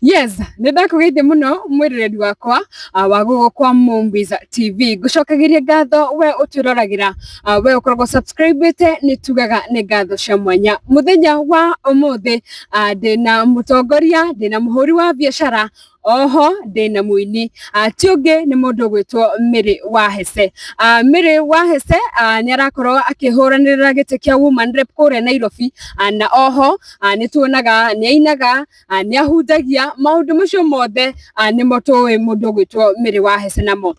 Yes, nĩ ndakũgeithia mũno mwĩroreri wakwa wa gũkũ kwa Mumbiza TV. Ngũcokagĩria ngatho we ũtwĩroragĩra, we ũkoragwo subscribe-ĩte, nĩ tugaga nĩ ngatho cia mwanya. Mũthenya wa ũmũthĩ ndĩna mũtongoria, ndĩna mũhũri wa biacara, oho ndĩna mũini. Ti ũngĩ nĩ mũndũ ũgwĩtwo Mary Wahece. Mary Wahece nĩ arakorwo akĩhũranĩra gĩtĩ kĩa woman rep kũrĩa Nairobi, na oho nĩ tuonaga nĩ ainaga, nĩ ahunjagia maũndũ macio mothe, nĩmo tũĩ mũndũ ũgwĩtwo Mary Wahece namo.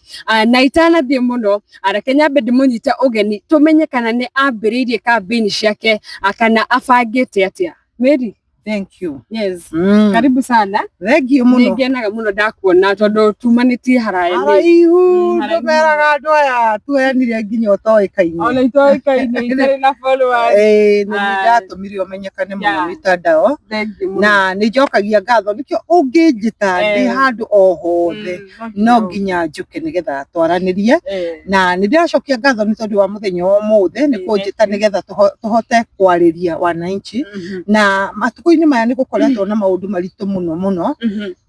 Na itanathiĩ mũno, reke nyambe ndĩmũnyite ũgeni tũmenye kana nĩ ambĩrĩirie kambĩini ciake, kana abangĩte atĩa. Mary. Thank you. Yes. Karibu sana. Thank you Nĩ mũno. ngenaga mũno ndakuona tondũ tumanĩtie haraya nĩ Haraihu haraihu. ndũmeraga andũ aya tuoyanire nginya ũtoĩkaine. Ona itoĩkaine itarĩ na followers. Ĩĩ nĩ Ah. ndatũmire ũmenyekane mũno mitandao Thank you mũno. Na nĩ njokagia ngatho nĩkĩo ũngĩnjĩta ndĩ handũ o hothe no nginya njũke nĩgetha twaranĩrie, na nĩ ndĩracokia ngatho nĩ tondũ wa mũthenya wa ũmũthĩ nĩ kũnjĩta nĩgetha tũhote kwarĩria wananchi. Na matukũ-inĩ maya nĩ gũkoretwo na maũndũ maritũ mũno mũno,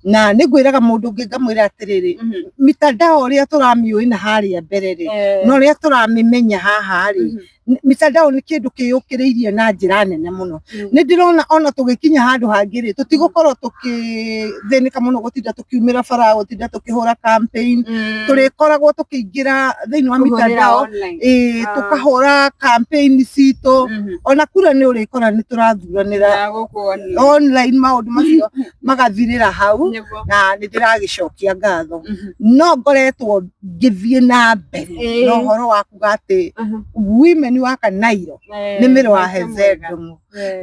na nĩ ngwĩraga mũndũ ũngĩ ngamwĩra atĩrĩrĩ, mitandao ũrĩa tũramĩũĩ na harĩa mbere rĩ, na ũrĩa tũramĩmenya haha rĩ, mitandao nĩ kĩndũ kĩyũkĩrĩirie na njĩra nene mũno. Nĩ ndĩrona ona tũgĩkinya handũ hangĩ rĩ, tũtigũkorwo tũkĩthĩnĩka mũno gũtinda tũkiumĩra bara, gũtinda tũkĩhũra campaign, tũrĩkoragwo tũkĩingĩra thĩinĩ wa Kũhũrĩra mitandao online. Ĩĩ, tũkahũra campaign citũ, ona kura nĩ ũrĩkora nĩ tũrathuranĩra Na gũkũ online. Online, maũndũ macio magathirĩra hau. Na nĩ ndĩragĩcokia ngatho, no ngoretwo ngĩthiĩ na mbere na ũhoro wa kuga atĩ women wa Kanairo nĩ Mary wa Maitũ Heze mwega. Ndung'u,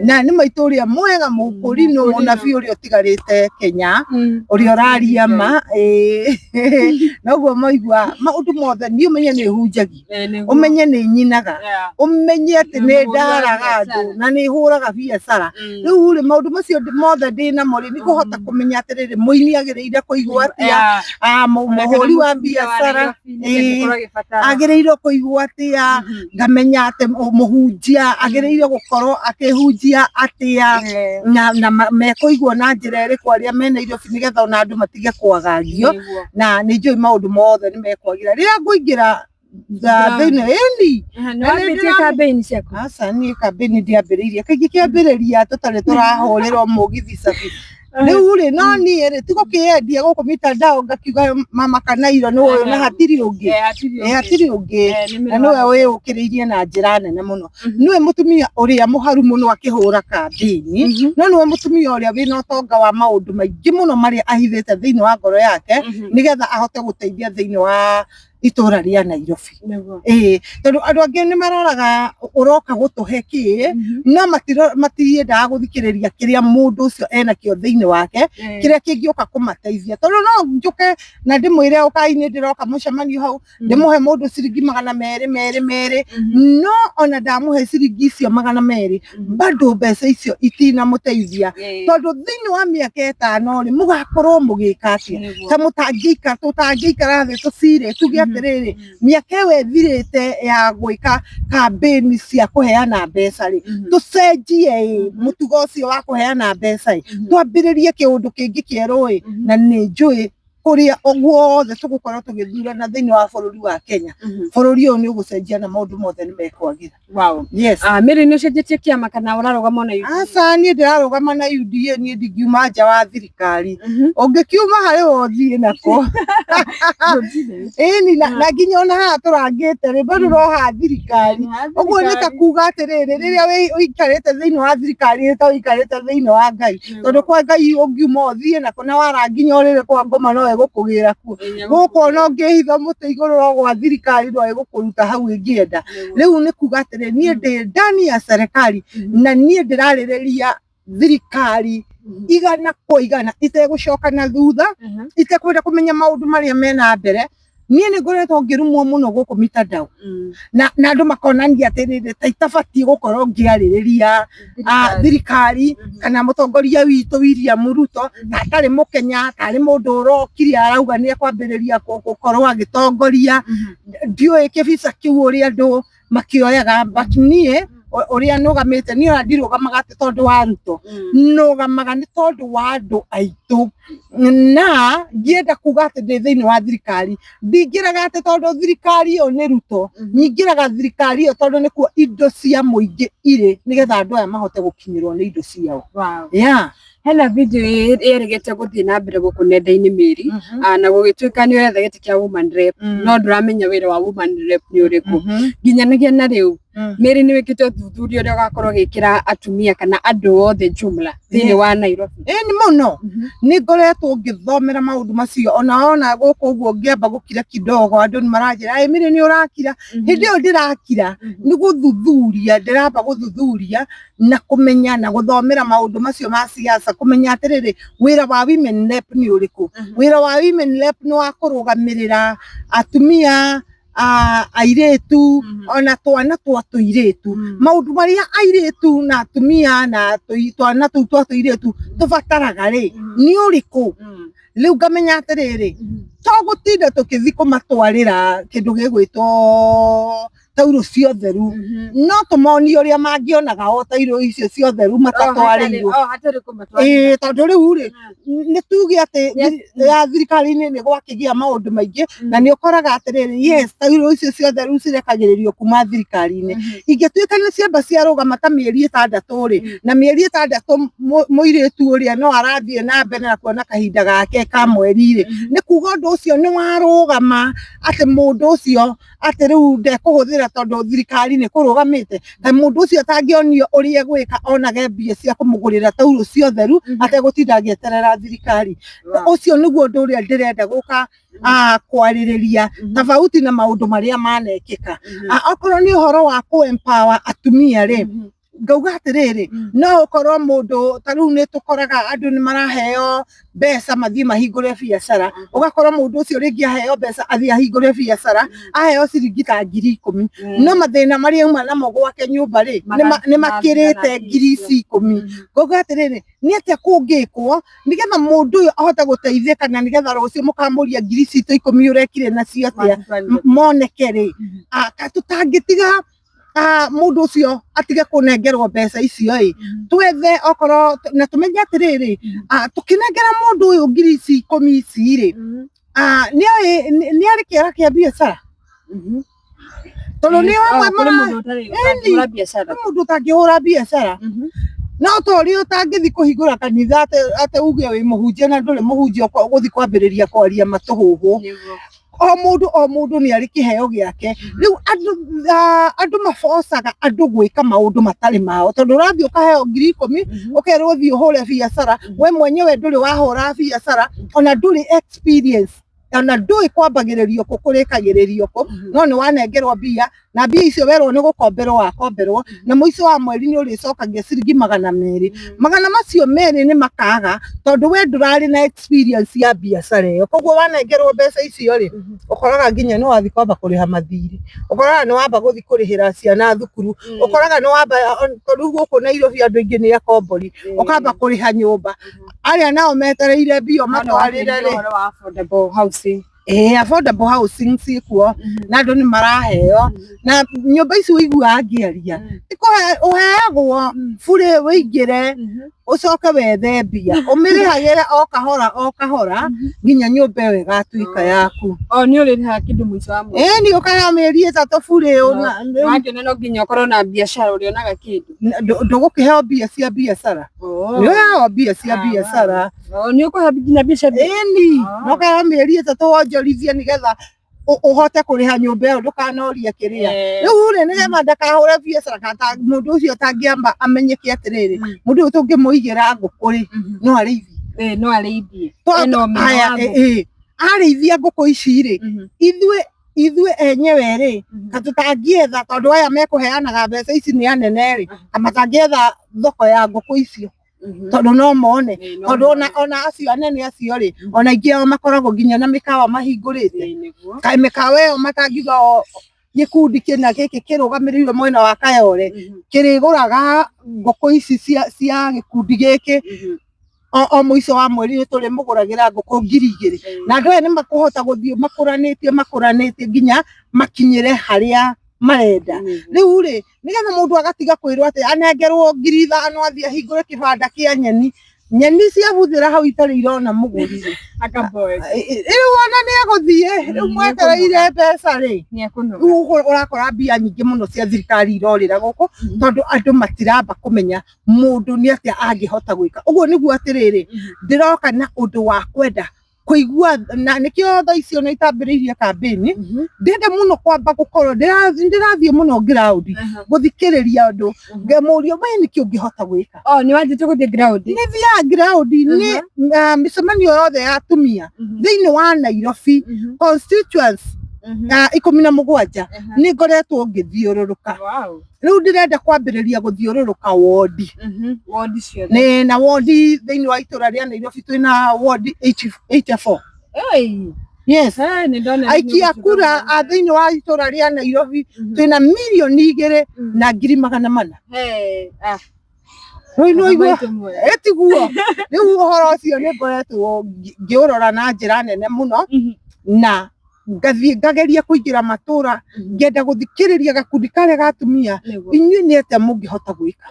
na nĩ maitũ ũrĩa mwega mũkũrinũ Mũkũrinũ. Mũnabii ũrĩa ũtigarĩte Kenya, ũrĩa ũraria ma, ĩĩ. Noguo maigua maũndũ mothe niĩ ũmenye nĩ hunjagia, Nĩguo. Ũmenye nĩ nyinaga, ũmenye atĩ Nĩ nĩ mũhũri wa ndaraga andũ biacara. Na nĩ hũraga biacara. Rĩu rĩ, maũndũ macio mothe ndĩ namo rĩ, nĩ ngũhota kũmenya atĩrĩrĩ, mũini agĩrĩire kũigua atĩa, Ona kana mũhũri wa mũtumia wa biacara Nairobi nĩkĩ angĩkorwo agĩbatara. Agĩrĩirwo kũigua atĩa, ngamenya atĩ mũhunjia agĩrĩire gũkorwo akĩhunjia atĩa, na mekũigua na njĩra ĩrĩkũ arĩa me Nairobi, nĩgetha ona andũ matige kwagagio. Na nĩ njũĩ maũndũ mothe nĩ mekwagĩra rĩrĩa ngũingĩra Ground. thĩinĩ ĩni. Aha, nĩ Na nĩ wambĩtie campaign ciaku? Aca, niĩ campaign ndiambĩrĩirie, kaingĩ kĩambĩrĩria tũtarĩ tũrahũrĩrwo mũgithi cabi rĩu rĩ, no niĩ rĩ, tigũkĩendia gũkũ mitandao ngakiuga mama Kanairo nĩ ũyũ na hatirĩ ũngĩ. Hatirĩ Eh, ũngĩ. Hatirĩ ũngĩ. Nĩ Na Mary nĩwe wa wĩyũkĩrĩirie na njĩra nene mũno, nĩwe mũtumia ũrĩa mũharu mũno akĩhũra kambĩini, no nĩwe mũtumia ũrĩa wĩna ũtonga wa maũndũ maingĩ mũno marĩa ahithĩte thĩinĩ wa ngoro yake nĩgetha ahote gũteithia thĩinĩ wa itũra rĩa Nairobi. Ĩĩ, tondũ andũ angĩ nĩ maroraga ũroka gũtũhe kĩ, no matiendaga gũthikĩrĩria kĩrĩa mũndũ ũcio enakĩo thĩinĩ wake, kĩrĩa kĩngĩũka kũmateithia, tondũ no njũke na ndĩmwĩre ũkai nĩ ndĩroka mũcemanio hau, ndĩmũhe mũndũ ciringi 200 merĩ merĩ, no ona ndamũhe ciringi icio 200, bado mbeca icio itinamũteithia, tondũ thĩinĩ wa mĩaka 5 rĩ, mũgakorwo mũgĩka atĩa? Ta mũtangĩikara, tũtangĩikara thĩ tũcire tuge atĩrĩrĩ, mĩaka ĩyo ĩthirĩte ya gwĩka kambĩni cia kũheana mbeca rĩ, tũcenjie ĩ mũtugo ũcio wa kũheana mbeca ĩ, twambĩrĩrie kĩũndũ kĩngĩ kĩerũ ĩ. Na nĩ njũĩ kũrĩa guothe tũgũkorwo tũgĩthurana thĩinĩ wa bũrũri wa Kenya, bũrũri ũyũ nĩ ũgũcenjia na maũndũ mothe nĩ mekwagĩra. Yes. Mary, nĩ ũcenjetie kĩama kana ũrarũgama na UDA? Aca, niĩ ndĩrarũgama na UDA, niĩ ndingiuma nja wa thirikari. Ũngĩkiuma harĩ we ũthiĩ nako? Ĩni, na nginya ona haha tũrangĩte rĩ, bado no ha thirikari. Ũguo nĩ ta kuga atĩrĩrĩ, rĩrĩa ũikarĩte thĩinĩ wa thirikari nĩ ta ũikarĩte thĩinĩ wa Ngai, tondũ kwa Ngai ũngiuma ũthiĩ nako na wara nginya ũrĩrĩ kwa ngoma no ĩgũkũgĩra kuo. Gũkũ ona ũngĩhitha mũtĩ igũrũ no gwa thirikari no ĩgũkũruta hau ĩngĩenda. Rĩu nĩ kuga atĩrĩ, niĩ ndĩ ndani ya serikali na niĩ ndĩrarĩrĩria thirikari 100% itegũcoka na thutha, itekwenda kũmenya maũndũ marĩa mena mbere. Niĩ nĩ ngoretwo ngĩrumwo mũno gũkũ mitandao na andũ makonania atĩrĩrĩ, ta itabatiĩ gũkorwo ngĩarĩrĩria thirikari kana mũtongoria witũ William Ruto, ta atarĩ mũkenya, tarĩ mũndũ ũrokire arauga nĩ ekwambĩrĩria gũkorwo agĩtongoria. Ndiũĩ kĩbica kĩu ũrĩa andũ makĩoyaga, but niĩ Ũrĩa nũgamĩte niĩ ona ndirũgamaga atĩ tondũ wa Ruto, nũgamaga nĩ tondũ wa andũ aitũ. Na ngĩenda kuga atĩ ndĩ thĩinĩ wa thirikari, ndingĩraga atĩ tondũ thirikari ĩyo nĩ Ruto, nyingĩraga thirikari ĩyo tondũ nĩkuo indo cia mũingĩ irĩ, nĩgetha andũ aya mahote gũkinyĩrwo nĩ indo ciao. Yeah. Hena video ĩrĩgĩte gũthiĩ na mbere gũkũ nenda-inĩ, Mary, na gũgĩtuĩka nĩ ũretha gĩtĩ kĩa woman rep, no ndũramenya wĩra wa woman rep nĩ ũrĩkũ. Nginyanagia na rĩu, Mary, nĩ wĩkĩte ũthuthuria ũrĩa ũgakorwo ũgĩkĩra atumia kana andũ othe jumla thĩinĩ wa Nairobi? Ĩĩ, nĩ mũno. Nĩ ngoretwo ngĩthomera maũndũ macio. Ona gũkũ ũguo ngĩamba gũkira kidogo, andũ nĩ maranjĩra, "Ĩ Mary, nĩ ũrakira?" Hĩndĩ ĩyo ndĩrakira nĩ gũthuthuria, ndĩramba gũthuthuria na kũmenya na gũthomera maũndũ macio ma siasa, kũmenya atĩrĩrĩ, wĩra wa women rep nĩ ũrĩkũ. Wĩra wa women rep nĩ wa kũrũgamĩrĩra atumia, airĩtu, ona twana twa tũirĩtu, maũndũ marĩa airĩtu na atumia na twana tũu twa tũirĩtu tũbataraga rĩ, nĩ ũrĩkũ. Rĩu ngamenya atĩrĩrĩ, to gũtinda tũkĩthi kũmatwarĩra kĩndũ gĩgwĩtwo taurũ cia ũtheru, no tũmonie ũrĩa mangĩonaga o taurũ icio cia ũtheru matatwarĩirwo. O hatarĩ kũmatwarĩra. Ĩĩ, tondũ rĩu rĩ, nĩ tuge atĩ ya thirikari-inĩ nĩ gwakĩgĩa maũndũ maingĩ, na nĩ ũkoraga atĩrĩrĩ, yes, taurũ icio cia ũtheru cirekagĩrĩrio kuma thirikari-inĩ. Ingĩtuĩka nĩ ciamba ciarũgama ta mĩeri 6 rĩ, na mĩeri 6 mũirĩtu ũrĩa no arathiĩ na mbere na kuona kahinda gake ka mweri rĩ, nĩ kuga ũndũ ũcio nĩ warũgama, atĩ mũndũ ũcio atĩ rĩu ndekũhũthĩra tondũ thirikari nĩ kũrũgamĩte. Kaĩ mũndũ ũcio atangĩonio ũrĩa egwĩka onage mbia cia kũmũgũrĩra taurũ cia ũtheru ategũtinda agĩeterera thirikari? Ũcio nĩguo ũndũ ũrĩa ndĩrenda gũka kwarĩrĩria, tofauti na maũndũ marĩa manekĩka. Okorwo nĩ ũhoro wa kũ empower atumia rĩ, ngauga atĩrĩrĩ, no ũkorwo mũndũ ta rĩu nĩ tũkoraga andũ nĩ maraheo mbeca mathiĩ mahingũre biacara. Ũgakora mũndũ ũcio rĩngĩ aheo mbeca athiĩ ahingũre biacara, aheo ciringi ta 10,000, no mathĩna marĩa auma namo gwake nyũmba rĩ, nĩ makĩrĩte ngiri ici 10. Ngauga atĩrĩrĩ, nĩ atĩa kũngĩkwo nĩgetha mũndũ ũyũ ahote gũteithĩka, na nĩgetha rũciũ mũkamũria ngiri citũ 10 ũrekire nacio atĩa, moneke rĩ, tũtangĩtiga mũndũ ũcio atige kũnengerwo mbeca icio ĩ, twethe okorwo na tũmenye atĩrĩrĩ, tũkĩnengera mũndũ ũyũ ngiri ici 10 ici rĩ, nĩ arĩ kĩara kĩa biacara, tondũ nĩ amwe Kũrĩ mũndũ ũtarĩ ũtangĩhũra biacara. Mũndũ ũtangĩhũra biacara. No ta ũrĩa ũtangĩthi kũhingũra kanitha atĩ uge wĩ mũhunjia na ndũrĩ mũhunjia, gũthi kwambĩrĩria kwaria matũhũhũ. O mũndũ, o mũndũ nĩ arĩ kĩheo gĩake. Rĩu andũ mabocaga andũ gwĩka maũndũ matarĩ mao, tondũ ũrathiĩ ũkaheo 10,000, ũkerwo ũthiĩ ũhũre biacara. We mwenyewe ndũrĩ wahũra biacara, ona ndũrĩ experience, ona ndũĩ kwambagĩrĩrio kũ, kũrĩkagĩrĩrio kũ, no nĩ wanengerwo mbia, na mbia icio werwo nĩ gũkomberwo wakomberwo, na mũico wa mweri nĩ ũrĩcokagia ciringi 200. Magana macio merĩ nĩ makaga, tondũ we ndũrarĩ na experience ya biacara ĩyo. Koguo wanengerwo mbeca icio rĩ, ũkoraga nginya nĩ wathiĩ kwamba kũrĩha mathirĩ, ũkoraga nĩ wamba gũthiĩ kũrĩhĩra ciana thukuru, ũkoraga nĩ wamba, tondũ gũkũ Nairobi andũ aingĩ nĩ akombori, ũkamba kũrĩha nyũmba. Arĩa nao metereire mbia ũmatwarĩre rĩ. Ũhoro wa affordable housing. Ĩĩ, affordable housing ciĩkuo, na andũ nĩ maraheo, na nyũmba ici ũiguaga ngĩaria ti kũhe ũheagwo burĩ, wĩingĩre ũcoke wethe mbia ũmĩrĩhagĩre o kahora o kahora nginya nyũmba ĩyo ĩgatuĩka yaku. O nĩ ũrĩrĩhaga kĩndũ mũico wa mweri? Ĩĩ, nĩ ũkaheo mĩeri 3 burĩ. Wakĩona no nginya ũkorwo na biacara ũrĩonaga kĩndũ. Ndũgũkĩheo mbia cia biacara? Nĩ ũheo mbia cia biacara. Nĩ ũkũheo nginya mbia cia Ĩni, no ũkaheo mĩeri 3 wonjorithie nĩgetha ũhote kũrĩha nyũmba ĩyo, ndũkanorie kĩrĩa. Rĩu rĩ, nĩgetha ndakahũre biacara, kana mũndũ ũcio atangĩamba amenyeke atĩrĩrĩ, mũndũ ũyũ tũngĩmũigĩra ngũkũ rĩ, no arĩithie. No arĩithie. Ena ũmenyo Haya, wa ngũkũ. Ĩ, arĩithia ngũkũ ici rĩ, ithuĩ enyewe rĩ, ta tũtangĩetha, tondũ aya mekũheanaga mbeca ici nĩ anene rĩ, matangĩetha thoko ya ngũkũ icio, tondũ no mone, tondũ ona acio anene acio rĩ, ona aingĩ ao makoragwo nginya na mĩkawa mahingũrĩte. Kaĩ mĩkawa ĩyo matangiuga o gĩkundi kĩna gĩkĩ kĩrũgamĩrĩirwo mwena wa Kayole kĩrĩgũraga ngũkũ ici cia gĩkundi gĩkĩ, o mũico wa mweri nĩ tũrĩmũgũragĩra ngũkũ 2,000, na andũ aya nĩ makũhota gũthiĩ makũranĩtie makũranĩtie nginya makinyĩre harĩa. Marenda rĩu rĩ, nĩgetha mũndũ agatiga kwĩrwo atĩ anengerwo 5,000 athiĩ ahingũre kĩbanda kĩa nyeni, nyeni ciabuthĩra hau itarĩ irona mũgũri rĩ. Akaboeka. Rĩu ona nĩ egũthiĩ rĩu Nĩ mwetereire mbeca rĩ. Nĩ ekũnoga. Rĩu ũrakora mbia nyingĩ mũno cia thirikari irorĩra gũkũ tondũ andũ matiramba kũmenya mũndũ nĩ atĩa angĩhota gwĩka ũguo. Nĩguo atĩrĩrĩ, ndĩroka na ũndũ wa kwenda kũigua, na nĩkĩo thaa icio nĩ itambĩrĩirie kambĩni. Ndĩrenda mũno kwamba gũkorwo ndĩrathiĩ mũno ground gũthikĩrĩria andũ, ngemũria, "We nĩkĩ ũngĩhota gwĩka?" Oh, nĩ wanjĩtie gũthiĩ ground. Nĩ thiaga ground, nĩ mĩcemanio yothe ya atumia thĩinĩ wa Nairobi constituents 17 nĩ ngoretwo ngĩthiũrũrũka. Rĩu ndĩrenda kwambĩrĩria gũthiũrũrũka wondi. Wondi ciothe. Nĩ na wondi thĩinĩ wa itũra rĩa Nairobi twĩna wondi 84. Oi. Yes. Eh, nĩ ndona. Aikia kura a thĩinĩ wa itũra rĩa Nairobi twĩna 2,400,000. Hey, ah. Rĩu nĩ ũigua Maitũ mwega. ĩtiguo rĩu ũhoro ũcio nĩ ngoretwo ngĩũrora na njĩra nene mũno, na ngathiĩ ngageria kũingĩra matũra ngĩenda gũthikĩrĩria gakundi karĩa ga atumia. Nĩguo. Inyuĩ nĩ atĩa mũngĩhota gwĩka?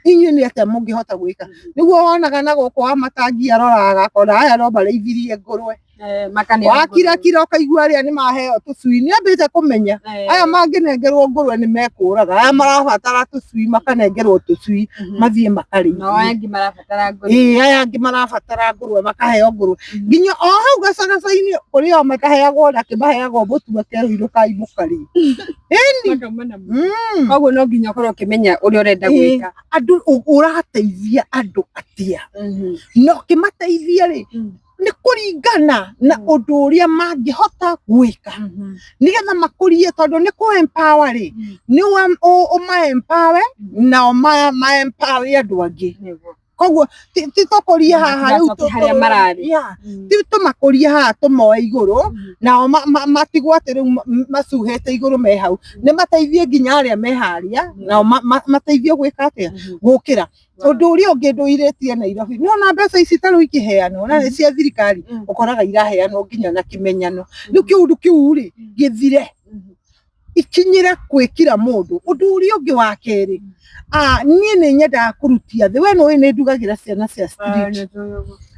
Inyuĩ nĩ atĩa mũngĩhota gwĩka? Nĩguo wonaga na gũkũ wa matangi aroraga agakora aya no marĩithirie ngũrwe. Eh, makania. Wakirakira ũkaigua arĩa nĩ maheo tũcui nĩ ambĩte kũmenya aya mangĩnengerwo ngũrwe nĩ mekũraga, aya marabatara tũcui makanengerwo tũcui mathiĩ Nao makarĩithie. Aya angĩ marabatara ngũrwe. Ĩĩ, aya angĩ marabatara ngũrwe makaheo ngũrwe, nginya o hau gacagaca-inĩ kũrĩ o mataheagwo nakĩ, maheagwo mũtu makerwo inũkai mũkarĩe. Makauma na mũtu. Koguo no nginya ũkorwo ũkĩmenya ũrĩa ũrenda gwĩka. Andũ ũrateithia andũ atĩa, na ũkĩmateithia rĩ, nĩ kũringana na ũndũ ũrĩa mangĩhota gwĩka nĩgetha makũrie, tondũ nĩ kũ empower rĩ, nĩ ũma empower nao ma empower andũ angĩ. Nĩguo. Koguo ti tũkũrie haha rĩu Matigacoke harĩa mararĩ. Yeah, ti tũmakũrie haha tũmoe igũrũ nao matigwo atĩ rĩu macuhĩte igũrũ me hau, nĩ mateithie nginya arĩa me harĩa nao mateithio gwĩka atĩa, gũkĩra. Ũndũ ũrĩa ũngĩ ndũirĩtie Nairobi, nĩwona mbeca ici ta rĩu ikĩheanwo na nĩ cia thirikari, ũkoraga iraheanwo nginya na kĩmenyano. Rĩu kĩũndũ kĩu rĩ gĩthire, ikinyĩre kwĩ kila mũndũ. Ũndũ ũrĩa ũngĩ wa kerĩ, niĩ nĩ nyendaga kũrutia thĩ. We nĩũĩ nĩ ndugagĩra ciana cia street,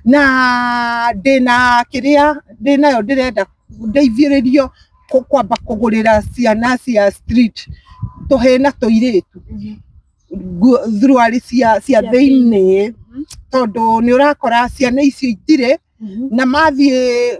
na ndĩna kĩrĩa ndĩnayo, ndĩrenda ndeithĩrĩrio kwamba kũgũrĩra ciana cia street, tũhĩĩ na tũirĩtu, thuruarĩ cia thĩiniĩ, tondũ nĩ ũrakora ciana icio itirĩ na mathiĩ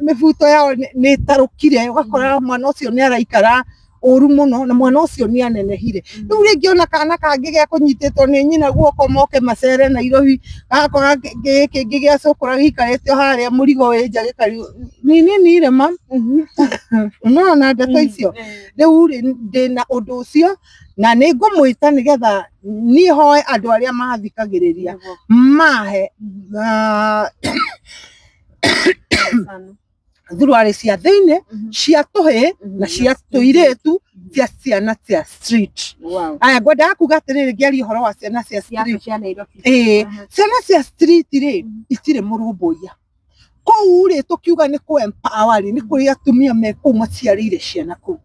mĩbuto yao nĩ ĩtarũkire, ũgakora mwana ũcio nĩ araikara ũru mũno na mwana ũcio nĩ anenehire. Rĩu rĩngĩ ona kana kangĩ gekũnyitĩtwo nĩ nyina guoko moke macere Nairobi, gakora gĩkĩ gĩa cũkũra gĩikarĩte o harĩa mũrigo wĩ nja gĩkari nini nire ma nona ndeto icio. Rĩu rĩ, ndĩna ũndũ ũcio na nĩ ngũmwĩta nĩgetha niĩ hoe andũ arĩa mathikagĩrĩria mahe thuruarĩ cia thĩinĩ cia tũhĩĩ na cia tũirĩtu cia ciana cia street. Aya, ngwendaga kuga atĩrĩrĩ, ngĩaria ũhoro wa ciana cia street, cia Nairobi. Ĩĩ, ciana cia street rĩ, itirĩ mũrũmbũiya kũu rĩ. Tũkiuga nĩ kũ empower rĩ, nĩ kũrĩ atumia me kũu maciarĩire ciana kũu.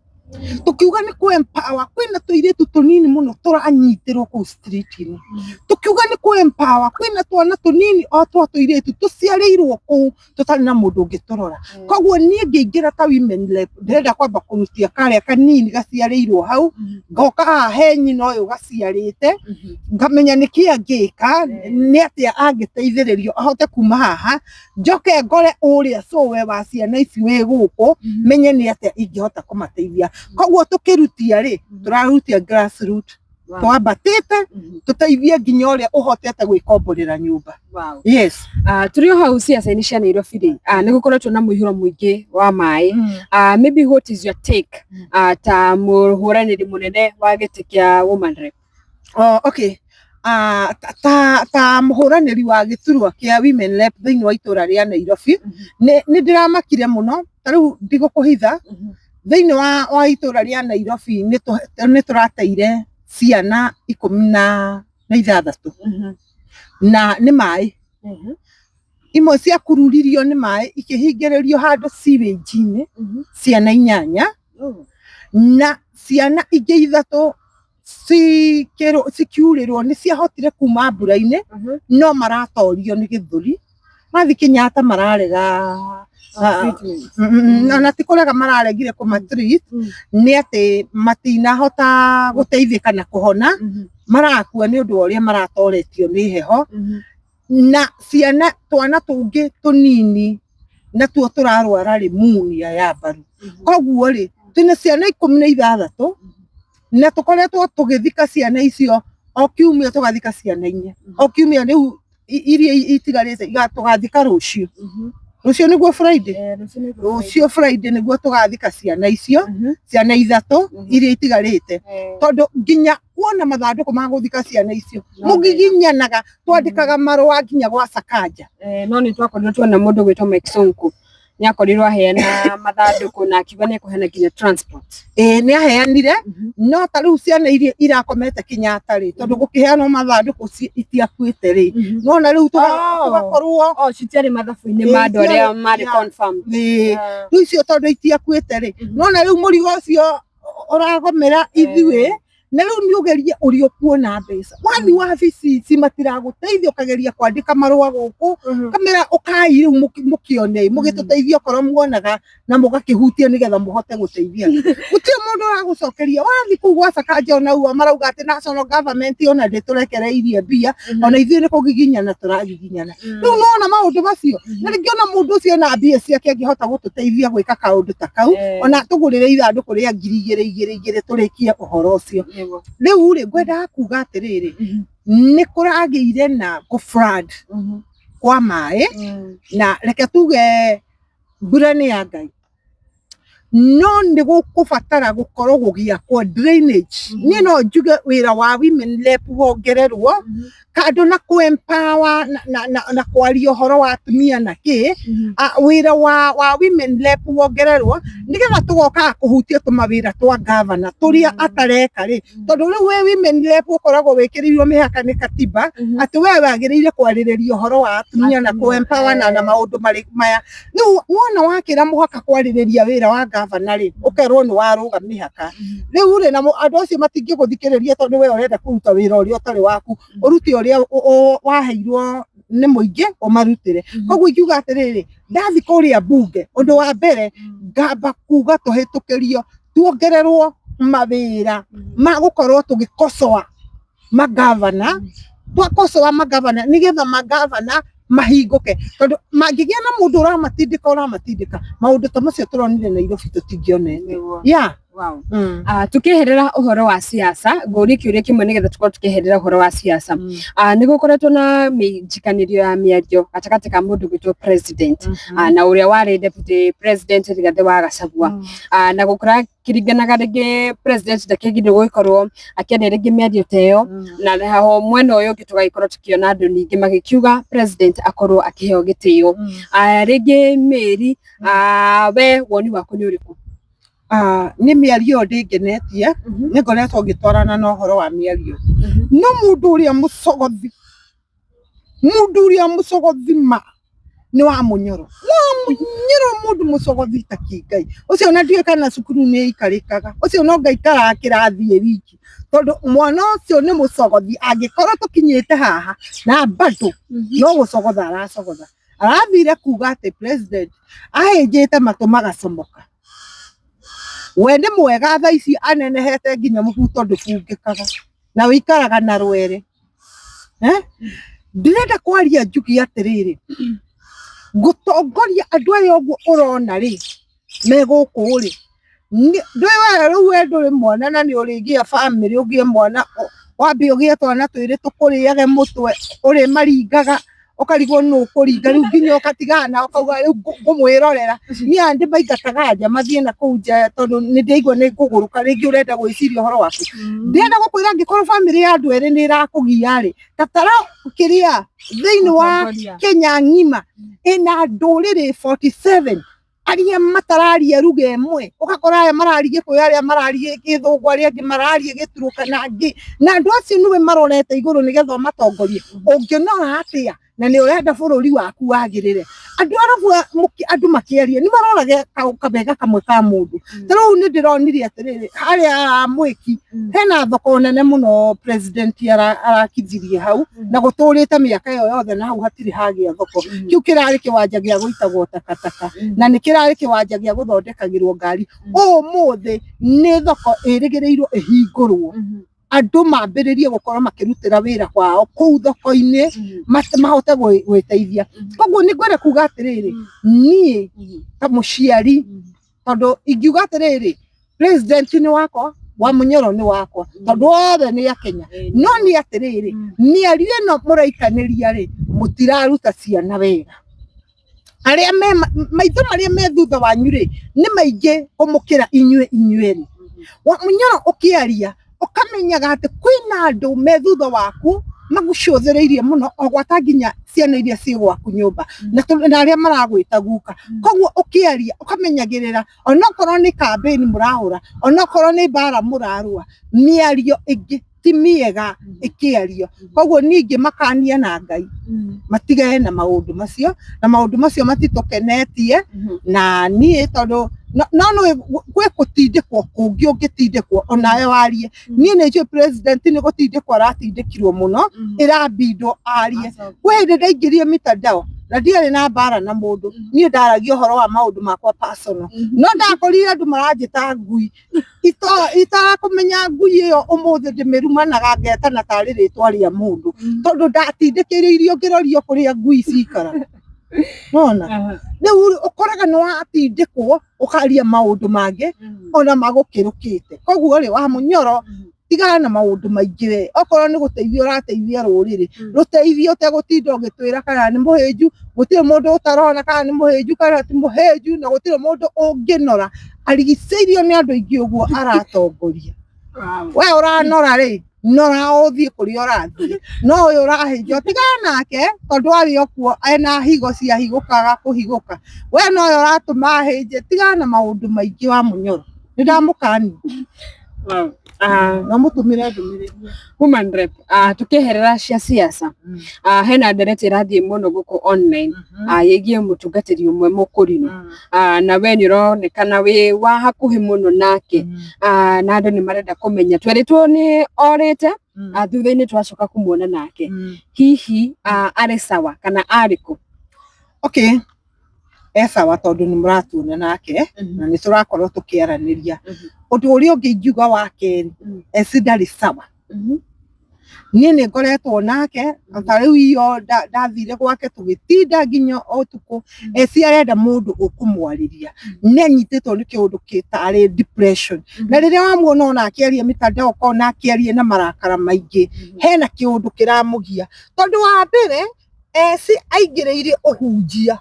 Tũkiuga nĩ kũ empower, kwĩna tũirĩtu tũnini mũno tũranyitĩrwo kũu street-inĩ. Tũkiuga nĩ kũ empower, kwĩna twana tũnini o twa tũirĩtu tũciarĩirwo kũu tũtarĩ na mũndũ ũngĩtũrora. Koguo niĩ ngĩingĩra ta women rep, ndĩrenda kwamba kũrutia karĩa kanini gaciarĩirwo hau, ngoka haha he nyina ũyũ gaciarĩte, ngamenya nĩkĩ angĩka, nĩ atĩa angĩteithĩrĩrio ahote kuma haha, njoke ngore ũrĩa cũwe wa ciana ici wĩ gũkũ, menye nĩ atĩa ingĩhota kũmateithia. Koguo tũkĩrutia rĩ, tũrarutia grassroot, twambatĩte tũteithie nginya ũrĩa ũhotete gwĩkomborera nyũmba. Yes. Tũrĩ o hau ciaca-inĩ cia Nairobi rĩ, nĩ gũkoretwo na mũihũro mũingĩ wa maĩ. Maybe what is your take ta mũhũranĩri mũnene wa gĩtĩ kĩa woman rep? Oh, okay. Ta mũhũranĩri wa gĩturwa kĩa women rep thĩinĩ wa itũra rĩa Nairobi, nĩ ndĩramakire mũno. Ta rĩu ndigũkũhitha, thĩinĩ wa itũra rĩa Nairobi nĩ tũrateire ciana 16 na nĩ maĩ. Imwe ciakururirio nĩ maĩ ikĩhingĩrĩrio handũ sewage-inĩ, ciana inyanya. Na ciana ingĩ ithatũ cikiurĩrwo nĩ ciahotire kuma mbura-inĩ no maratorio nĩ gĩthũri mathi Kenyatta mararega ona ti kũrega mararegire kũma treat nĩ atĩ matinahota gũteithĩka na kũhona marakua nĩ ũndũ wa ũrĩa maratoretio nĩ heho na ciana twana tũngĩ tũnini natuo tũrarwara pneumonia ya mbaru. Koguo rĩ twĩna ciana 16 na tũkoretwo tũgĩthika ciana icio o kiumia tũgathika ciana 4 o kiumia. Rĩu iria itigarĩte tũgathika rũciũ, rũciũ nĩguo Friday, rũciũ Friday nĩguo tũgathika ciana icio, ciana 3 iria itigarĩte, tondũ nginya kuona mathandũkũ ma gũthika ciana icio mũgiginyanaga, twandĩkaga marũa nginya gwa Sakaja. No nĩ twakorirwo tuona mũndũ gwĩtwo Mike Sonko nĩ akorirwo aheana mathandũkũ na akiuga nĩ ekũheana nginya transport. Ĩĩ, nĩ aheanire, no ta rĩu ciana iria irakomete Kenyatta rĩ, tondũ gũkĩheanwo mathandũkũ itiakuĩte rĩ, nona rĩu tũgakorwo Oh, citiarĩ mathabu-inĩ ma andũ arĩa marĩ confirmed. Rĩu icio tondũ itiakuĩte rĩ, nona rĩu mũrigo ũcio ũragomera ithuĩ. Na rĩu nĩ ũgerie ũrĩa ũkuona mbeca wathi wabici ici matiragũteithia, ũkageria kwandĩka marũa gũkũ kamera ũkai rĩu mũkĩone mũgĩtũteithia okorwo muonaga na mũgakĩhutia nĩgetha mũhote gũteithia. Gũtirĩ mũndũ ũragũcokeria. Wathi kũu gwa Sakaja onauo marauga atĩ national government ona ndĩtũrekereirie mbia, ona ithuĩ nĩ kũgiginyana tũragiginyana. Rĩu nona maũndũ macio, na rĩngĩ ona mũndũ ũcio ena mbia ciake angĩhota gũtũteithia gwĩka kaũndũ ta kau, ona tũgũrĩre ithandũkũ rĩa 2,000 2,000 2,000 tũrĩkie ũhoro ũcio. Rĩu rĩ ngwendaga kuga atĩrĩrĩ, nĩ kũragĩire na gũ flood kwa maĩ, na reke tuge mbura nĩ ya Ngai, no nĩ gũkũbatara gũkorwo gũgĩakwo drainage. Niĩ no njuge wĩra wa women rep wongererwo kando na kũ empower na kwaria ũhoro wa atumia na kĩ, wĩra wa women rep wongererwo nĩgetha tũgokaga kũhutia tũmawĩra twa gavana tũrĩa atareka rĩ, tondũ rĩu wĩ women rep ũkoragwo wĩkĩrĩirwo mĩhaka nĩ katiba atĩ we wagĩrĩire kwarĩrĩria ũhoro wa atumia na kũ empower na maũndũ marĩ maya. Rĩu wona wakĩra mũhaka kwarĩrĩria wĩra wa gavana rĩ, ũkerwo nĩ warũga mĩhaka. Rĩu rĩ, na andũ acio matingĩgũthikĩrĩria tondũ we ũrenda kũruta wĩra ũrĩa ũtarĩ waku, ũrute ũrĩa waheirwo nĩ mũingĩ ũmarutĩre. Koguo ingiuga atĩrĩrĩ, ndathi kũrĩa mbunge, ũndũ wa mbere ngamba kuga tũhĩtũkĩrio tuongererwo mawĩra ma gũkorwo tũgĩkocoa magavana, twakocoa magavana nĩgetha magavana mahingũke, tondũ mangĩgĩa na mũndũ ũramatindĩka ũramatindĩka maũndũ ta macio tũronire Nairobi tũtingĩonete. Yeah. Wow. Tukĩeherera ũhoro wa siasa, ngũrie kĩũria kĩmwe nĩgetha tũkorwo tukĩeherera ũhoro wa siasa. Nĩ gũkoretwo na mĩnjikanĩrio ya mĩario gatagatĩ ka mũndũ gwĩtwo president na ũrĩa warĩ deputy president Rigathĩ wa Gachagua, na gũkora kĩringanaga rĩngĩ president ndakĩagĩrĩirwo gũgĩkorwo akĩaria rĩngĩ mĩario ta ĩyo, na haho mwena ũyũ ũngĩ tũgagĩkorwo tũkĩona andũ ningĩ magĩkiuga president akorwo akĩheo gĩtĩo. Rĩngĩ Mary, we woni waku nĩ ũrĩkũ? Nĩ mĩario ĩyo ndĩngenetie, nĩ ngoretwo ngĩtwarana na ũhoro wa mĩario, no mũndũ ũrĩa mũcogothi, mũndũ ũrĩa mũcogothi ma nĩ wa Mũnyoro, wa Mũnyoro, mũndũ mũcogothi ta kĩngai ũcio, ona ndiũĩ kana cukuru nĩ aikarĩkaga ũcio, no ngaikaraga kĩrathi ĩ wiki, tondũ mwana ũcio nĩ mũcogothi. Angĩkorwo tũkinyĩte haha na bado no gũcogotha aracogotha, arathire kuga atĩ president ahĩnjĩte matũ magacomoka. We nĩ mwega thaa ici anenehete nginya mũbuto ndũbungĩkaga na wĩikaraga na rwere. Ndĩrenda kwaria njuge atĩrĩrĩ, gũtongoria andũ aya ũguo ũrona rĩ me gũkũ rĩ, ndũĩ we rĩu we ndũrĩ mwana na nĩ ũrĩgĩa bamĩrĩ, ũgĩe mwana, wambe ũgĩe twana twĩrĩ tũkũrĩage mũtwe ũrĩmaringaga ũkarigwo nũ ũkũringa, rĩu nginya ũgatigana nao ũkauga rĩu ngũmwĩrorera. Niĩ aya ndĩmaingataga nja mathiĩ na kũu nja tondũ nĩ ndĩraigua nĩ ngũgũrũka, rĩngĩ ũrenda gwĩciria ũhoro waku. Ndĩrenda gũkwĩra angĩkorwo bamĩrĩ ya andũ erĩ nĩ ĩrakũgia rĩ, tatara kĩrĩa thĩinĩ wa Kenya ng'ima ĩna ndũrĩrĩ 47 arĩa matararia ruga ĩmwe, ũgakora aya mararia Gĩkũyũ, arĩa mararia Gĩthũngũ, arĩa angĩ mararia Gĩturũkana, angĩ na andũ acio nĩwe marorete igũrũ nĩgetha ũmatongorie. Ũngĩnora atĩa? Na nĩ ũrenda bũrũri waku wagĩrĩre. Andũ arabu andũ makĩaria nĩ maroraga kabega kamwe ka mũndũ. Ta rĩu nĩ ndĩronire atĩrĩrĩ, harĩa Mwĩki hena thoko nene mũno president arakithirie hau, na gũtũrĩte mĩaka ĩyo yothe na hau hatirĩ hagĩa thoko. Kĩu kĩrarĩ kĩwanja gĩa gũitagwo takataka, na nĩ kĩrarĩ kĩwanja gĩa gũthondekagĩrwo ngari. Ũmũthĩ nĩ thoko ĩrĩgĩrĩirwo ĩhingũrwo, andũ mambĩrĩrie gũkorwo makĩrutĩra wĩra kwao kũu thoko-inĩ, mahote gwĩteithia. Koguo nĩ ngwenda kuga atĩrĩrĩ, niĩ ta mũciari, tondũ ingiuga atĩrĩrĩ, president nĩ wakwa, wa Munyoro nĩ wakwa, tondũ othe nĩ Akenya. No nĩ atĩrĩrĩ, mĩario ĩno mũraikanĩria rĩ, mũtiraruta ciana wega. Arĩa me maitho marĩa me thutha wanyu rĩ, nĩ maingĩ kũmũkĩra inyuĩ inyuerĩ. Wa Munyoro, ũkĩaria ũkamenyaga atĩ kwĩna andũ me thutha waku magucũthĩrĩirie mũno, o gwata nginya ciana iria ciĩ gwaku nyũmba na arĩa maragwĩta guka. Koguo ũkĩaria ũkamenyagĩrĩra, onokorwo nĩ campaign mũrahũra, onokorwo nĩ mbara mũrarũa, mĩario ĩngĩ ti mĩega ĩkĩario. Koguo ningĩ makania na Ngai matigane na maũndũ macio, na maũndũ macio matitũkenetie. Na niĩ tondũ no nĩ gwĩ gũtindĩkwo kũngĩ ũngĩtindĩkwo onawe warie. Niĩ nĩ njũĩ president nĩ gũtindĩkwo aratindĩkirwo mũno, ĩrambindwo arie. Kwĩ hĩndĩ ndaingĩrire mitandao na ndiarĩ na mbara na mũndũ, niĩ ndaragia ũhoro wa maũndũ makwa personal, no ndakorire andũ maranjĩta ngui. Itarakũmenya ngui ĩyo, ũmũthĩ ndĩmĩrumanaga ngetana tarĩ rĩtwa rĩa mũndũ, tondũ ndatindĩkĩrĩirio ngĩrorio kũrĩa ngui cikaraga. Nona rĩu ũkoraga nĩ watindĩkwo ũkaria maũndũ mangĩ ona magũkĩrũkĩte. Koguo rĩ, wa Mũnyoro, tigana na maũndũ maingĩ we. Okorwo nĩ gũteithia ũrateithia rũrĩrĩ, rũteithie ũtegũtinda ũgĩtwĩra kana nĩ mũhĩnju. Gũtirĩ mũndũ ũtarona kana nĩ mũhĩnju kana ti mũhĩnju, na gũtirĩ mũndũ ũngĩnora arigicĩirio nĩ andũ aingĩ ũguo aratongoria. We ũranora rĩ, nora ũthiĩ kũrĩa ũrathiĩ, no ũyũ ũrahĩnjwo tigana nake, tondũ arĩ o kuo ena higo ciahigũkaga kũhigũka. We nowe ũratũma ahĩnje. Tigana na maũndũ maingĩ, wa Mũnyoro, nĩ ndamũkania. No mũtũmĩre ndũmĩrĩri. Woman rep, tukieherera cia siasa, hena ndereti ĩrathiĩ mũno gũkũ online ĩgiĩ mũtungatĩri ũmwe mũkũrinũ, na we nĩ ũronekana wĩ wa hakuhĩ mũno nake, na andũ nĩ marenda kũmenya. Twerĩtwo nĩ orĩte, thutha-inĩ twacoka kũmuona nake. Hihi arĩ sawa kana arĩ kũ? Okay, e sawa, tondũ nĩ mũratuona nake na nĩ tũrakorwo tũkĩaranĩria. Ũndũ ũrĩa ũngĩ ingiuga wa kerĩ, eci ndarĩ sawa. Niĩ nĩ ngoretwo nake ta rĩu iyo ndathire gwake tũgĩtinda nginya ũtukũ. Eci arenda mũndũ ũkũmwarĩria, nĩ anyitĩtwo nĩ kĩũndũ kĩtarĩ depression, na rĩrĩa wamuona ona akĩaria mitandao, ũkona akĩaria na marakara maingĩ. Hena kĩũndũ kĩramũgia, tondũ wa mbere eci aingĩrĩire ũhunjia.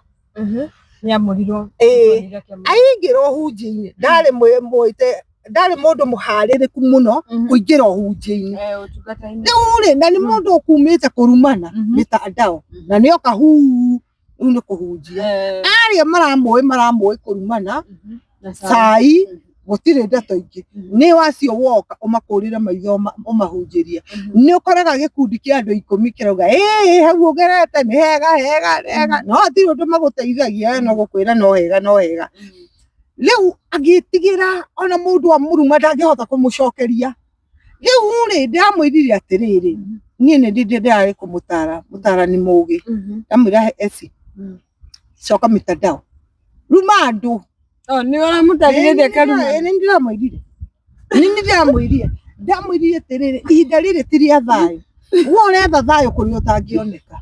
Nĩamũrirwo. Ĩĩ, aingĩra ũhunjia-inĩ ndarĩ mwĩte, ndarĩ mũndũ mũharĩrĩku mũno kũingĩra ũhunjia-inĩ rĩu rĩ, na nĩ mũndũ ũkumĩte kũrumana mĩtandao, na nĩ oka huu rĩu nĩ kũhunjia. Arĩa maramũĩ kũrumana cai, gũtirĩ ndeto ingĩ, nĩ wacio woka ũmakũrĩre maitho ũmahunjĩrie. Nĩ ũkoraga gĩkundi kĩa andũ 10 kĩrauga ĩĩ, hau ũgerete nĩ hega hega hega, no hatirĩ ũndũ magũteithagia. We no gũkwĩra no hega no hega. Rĩu agĩtigĩra ona mũndũ amũruma ndangĩhota kũmũcokeria. Rĩu rĩ, ndĩramwĩrire atĩrĩrĩ, niĩ nĩ ndĩ ndĩrarĩ kũmũtara, mũtarani mũgĩ. Ndamwĩra, eci coka mitandao, ruma andũ. Oh, nĩ ũramũtarire karuma? Nĩ ndĩramwĩrire, nĩ ndĩramwĩrire, ndamwĩrire atĩrĩrĩ, ihinda rĩrĩ ti rĩa thayũ. We ũretha thayũ kũrĩa ũtangĩoneka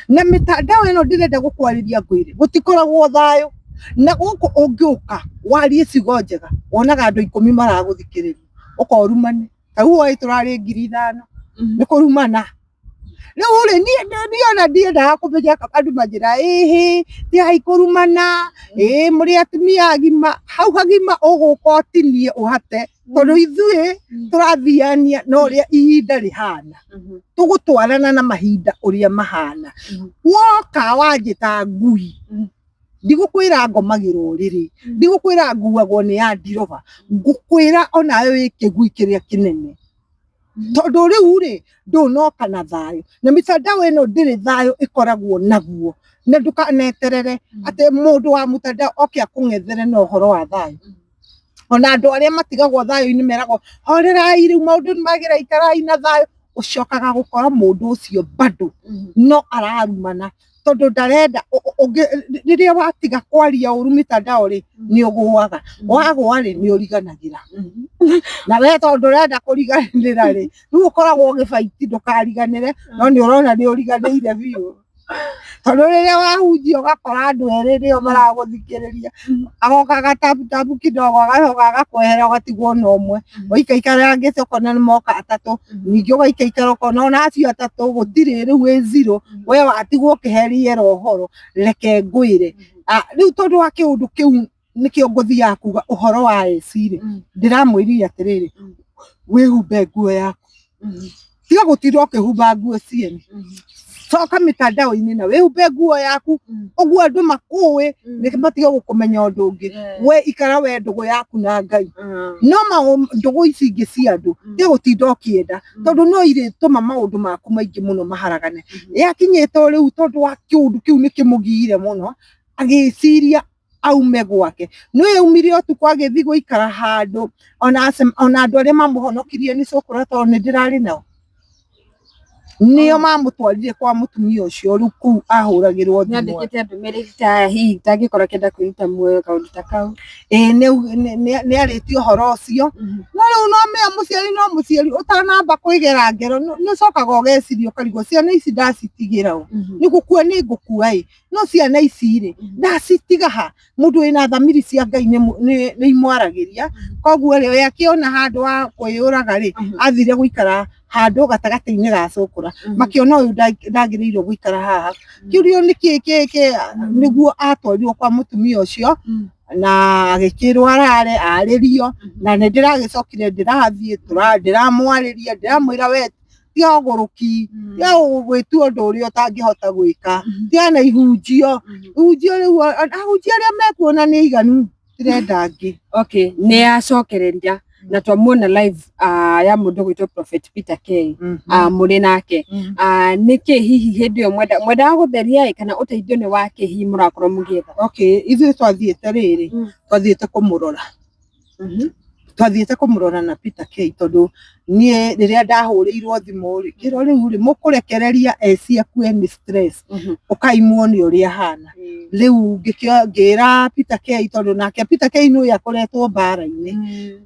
na mĩtandao ĩno. Ndĩrenda gũkwarĩria ngwĩre gũtikoragwo thayũ na gũkũ. Ũngĩũka warie ciugo njega, wonaga andũ 10 maragũthikĩrĩria, ũkorumane. Ta rĩu oĩ tũrarĩ 5,000 nĩ kũrumana. Rĩu rĩ, niĩ ona ndiendaga kũmenya andũ manjĩra ĩhĩ tigai kũrumana, ĩĩ mũrĩ atumia agima. Hau hagima ũgũka ũtinie ũhate, tondũ ithuĩ tũrathiania na ũrĩa ihinda rĩhana, tũgũtwarana na mahinda ũrĩa mahana. Woka wanjĩta ngui, ndigũkwĩra ngomagĩra ũrĩrĩ, ndigũkwĩra nguagwo nĩ andiroba, ngũkwĩra onawe wĩ kĩgui kĩrĩa kĩnene. Tondũ rĩu rĩ ndũnoka na thayũ, na mitandao ĩno ndĩrĩ thayũ ĩkoragwo naguo, na ndũkaneterere atĩ mũndũ wa mtandao oke akũng'ethere na ũhoro wa thayũ. Ona andũ arĩa matigagwo thayũ-inĩ meragwo horerai rĩu maũndũ nĩ magĩra, ikarai na thayũ. Ũcokaga gũkora mũndũ ũcio bado no ararumana, tondũ ndarenda rĩrĩa watiga kwaria ũru mitandao rĩ, nĩ ũgũaga, wagũa rĩ, nĩ ũriganagĩra. Na we tondũ ũrenda kũriganĩra rĩ, rĩu ũkoragwo ũgĩbaiti ndũkariganĩre, no nĩ ũrona nĩ ũriganĩire biũ. Tondũ rĩrĩa wahunjia ũgakora andũ erĩ nĩo maragũthikĩrĩria, agoka agataputapu kidogo, agacoka agakwehera ũgatigwo na ũmwe, ũikaikara ũkona nĩ moka atatũ, ningĩ ũgaikaikara ũkona ona acio atatũ gũtirĩ, rĩu wĩ zero, we watigwo ũkĩhe rĩera ũhoro. Reke ngwĩre, rĩu tondũ wa kĩũndũ kĩu nĩkĩo ngũthiaga kuga ũhoro wa AC rĩ, ndĩramwĩrire atĩrĩrĩ, wĩhumbe nguo yaku, tiga gũtinda ũkĩhumba nguo ciene, coka mitandao-inĩ na wĩhumbe nguo yaku, ũguo andũ makũĩ nĩ matige gũkũmenya ũndũ ũngĩ. We ikara we ndũgũ yaku na Ngai, no ndũgũ ici ingĩ cia andũ tiga gũtinda ũkĩenda, tondũ no irĩtũma maũndũ maku maingĩ mũno maharagane. Yakinyĩte o rĩu, tondũ wa kĩũndũ kĩu nĩ kĩmũgiire mũno, agĩciria aume gwake. Nĩ aumire ũtukũ agĩthiĩ gũikara handũ, ona andũ arĩa mamũhonokirie nĩ cũkũra, tondũ nĩ ndĩrarĩ nao, nĩo mamũtwarire kwa mũtumia ũcio rĩu kũu ahũragĩrwo thimũ. Nĩandĩkĩte ndũmĩrĩri ta hihi tangĩkorwo akĩenda kwĩruta muoyo, kaũndũ ta kau? Ĩĩ, nĩ arĩtie ũhoro ũcio. No rĩu no mĩa mũciari, no mũciari ũtanamba kwĩgera ngero, nĩ ũcokaga ũgeciria ũkarigwo, ciana ici ndacitigĩra ũ? Nĩ gũkua nĩ ngũkua ĩ, no ciana ici rĩ, ndacitiga ha? Mũndũ wĩna thamiri cia Ngai nĩ imwaragĩria. Koguo rĩ, we akĩona handũ ha kwĩyũraga rĩ, athire gũikara handũ gatagatĩ-inĩ ga cũkũra, makĩona ũyũ ndagĩrĩirwo gũikara haha. Kĩũrio nĩ kĩ kĩ nĩguo atwarirwo kwa mũtumia ũcio na agĩkĩrwo arare arĩrio, na nĩ ndĩragĩcokire ndĩrathiĩ ndĩramwarĩria, ndĩramwĩra we tiga ũgũrũki, tiga gwĩtua ũndũ ũrĩa ũtangĩhota gwĩka, tiga na ihunjio ihunjio. Rĩu ahunjia arĩa mekuona nĩ aiganu, tirenda angĩ. Okay, nĩ acokereria na twamuona live ya mũndũ gwĩtwo Prophet Peter K, mũrĩ nake. Nĩkĩ hihi hĩndĩ ĩyo mwendaga gũtheria ĩ, kana ũteithio nĩ wake hihi mũrakorwo mũgĩetha? Okay, ithuĩ twathiĩte rĩrĩ, twathiĩte kũmũrora, twathiĩte kũmũrora na Peter K, tondũ niĩ rĩrĩa ndahũrĩirwo thimũ rĩ, kĩro rĩu rĩ, mũkũrekereria eci akue nĩ stress, ũkaimuone ũrĩa ahana. Rĩu ngĩra Peter K, tondũ nake Peter K nĩ ũyũ akoretwo mbara-inĩ,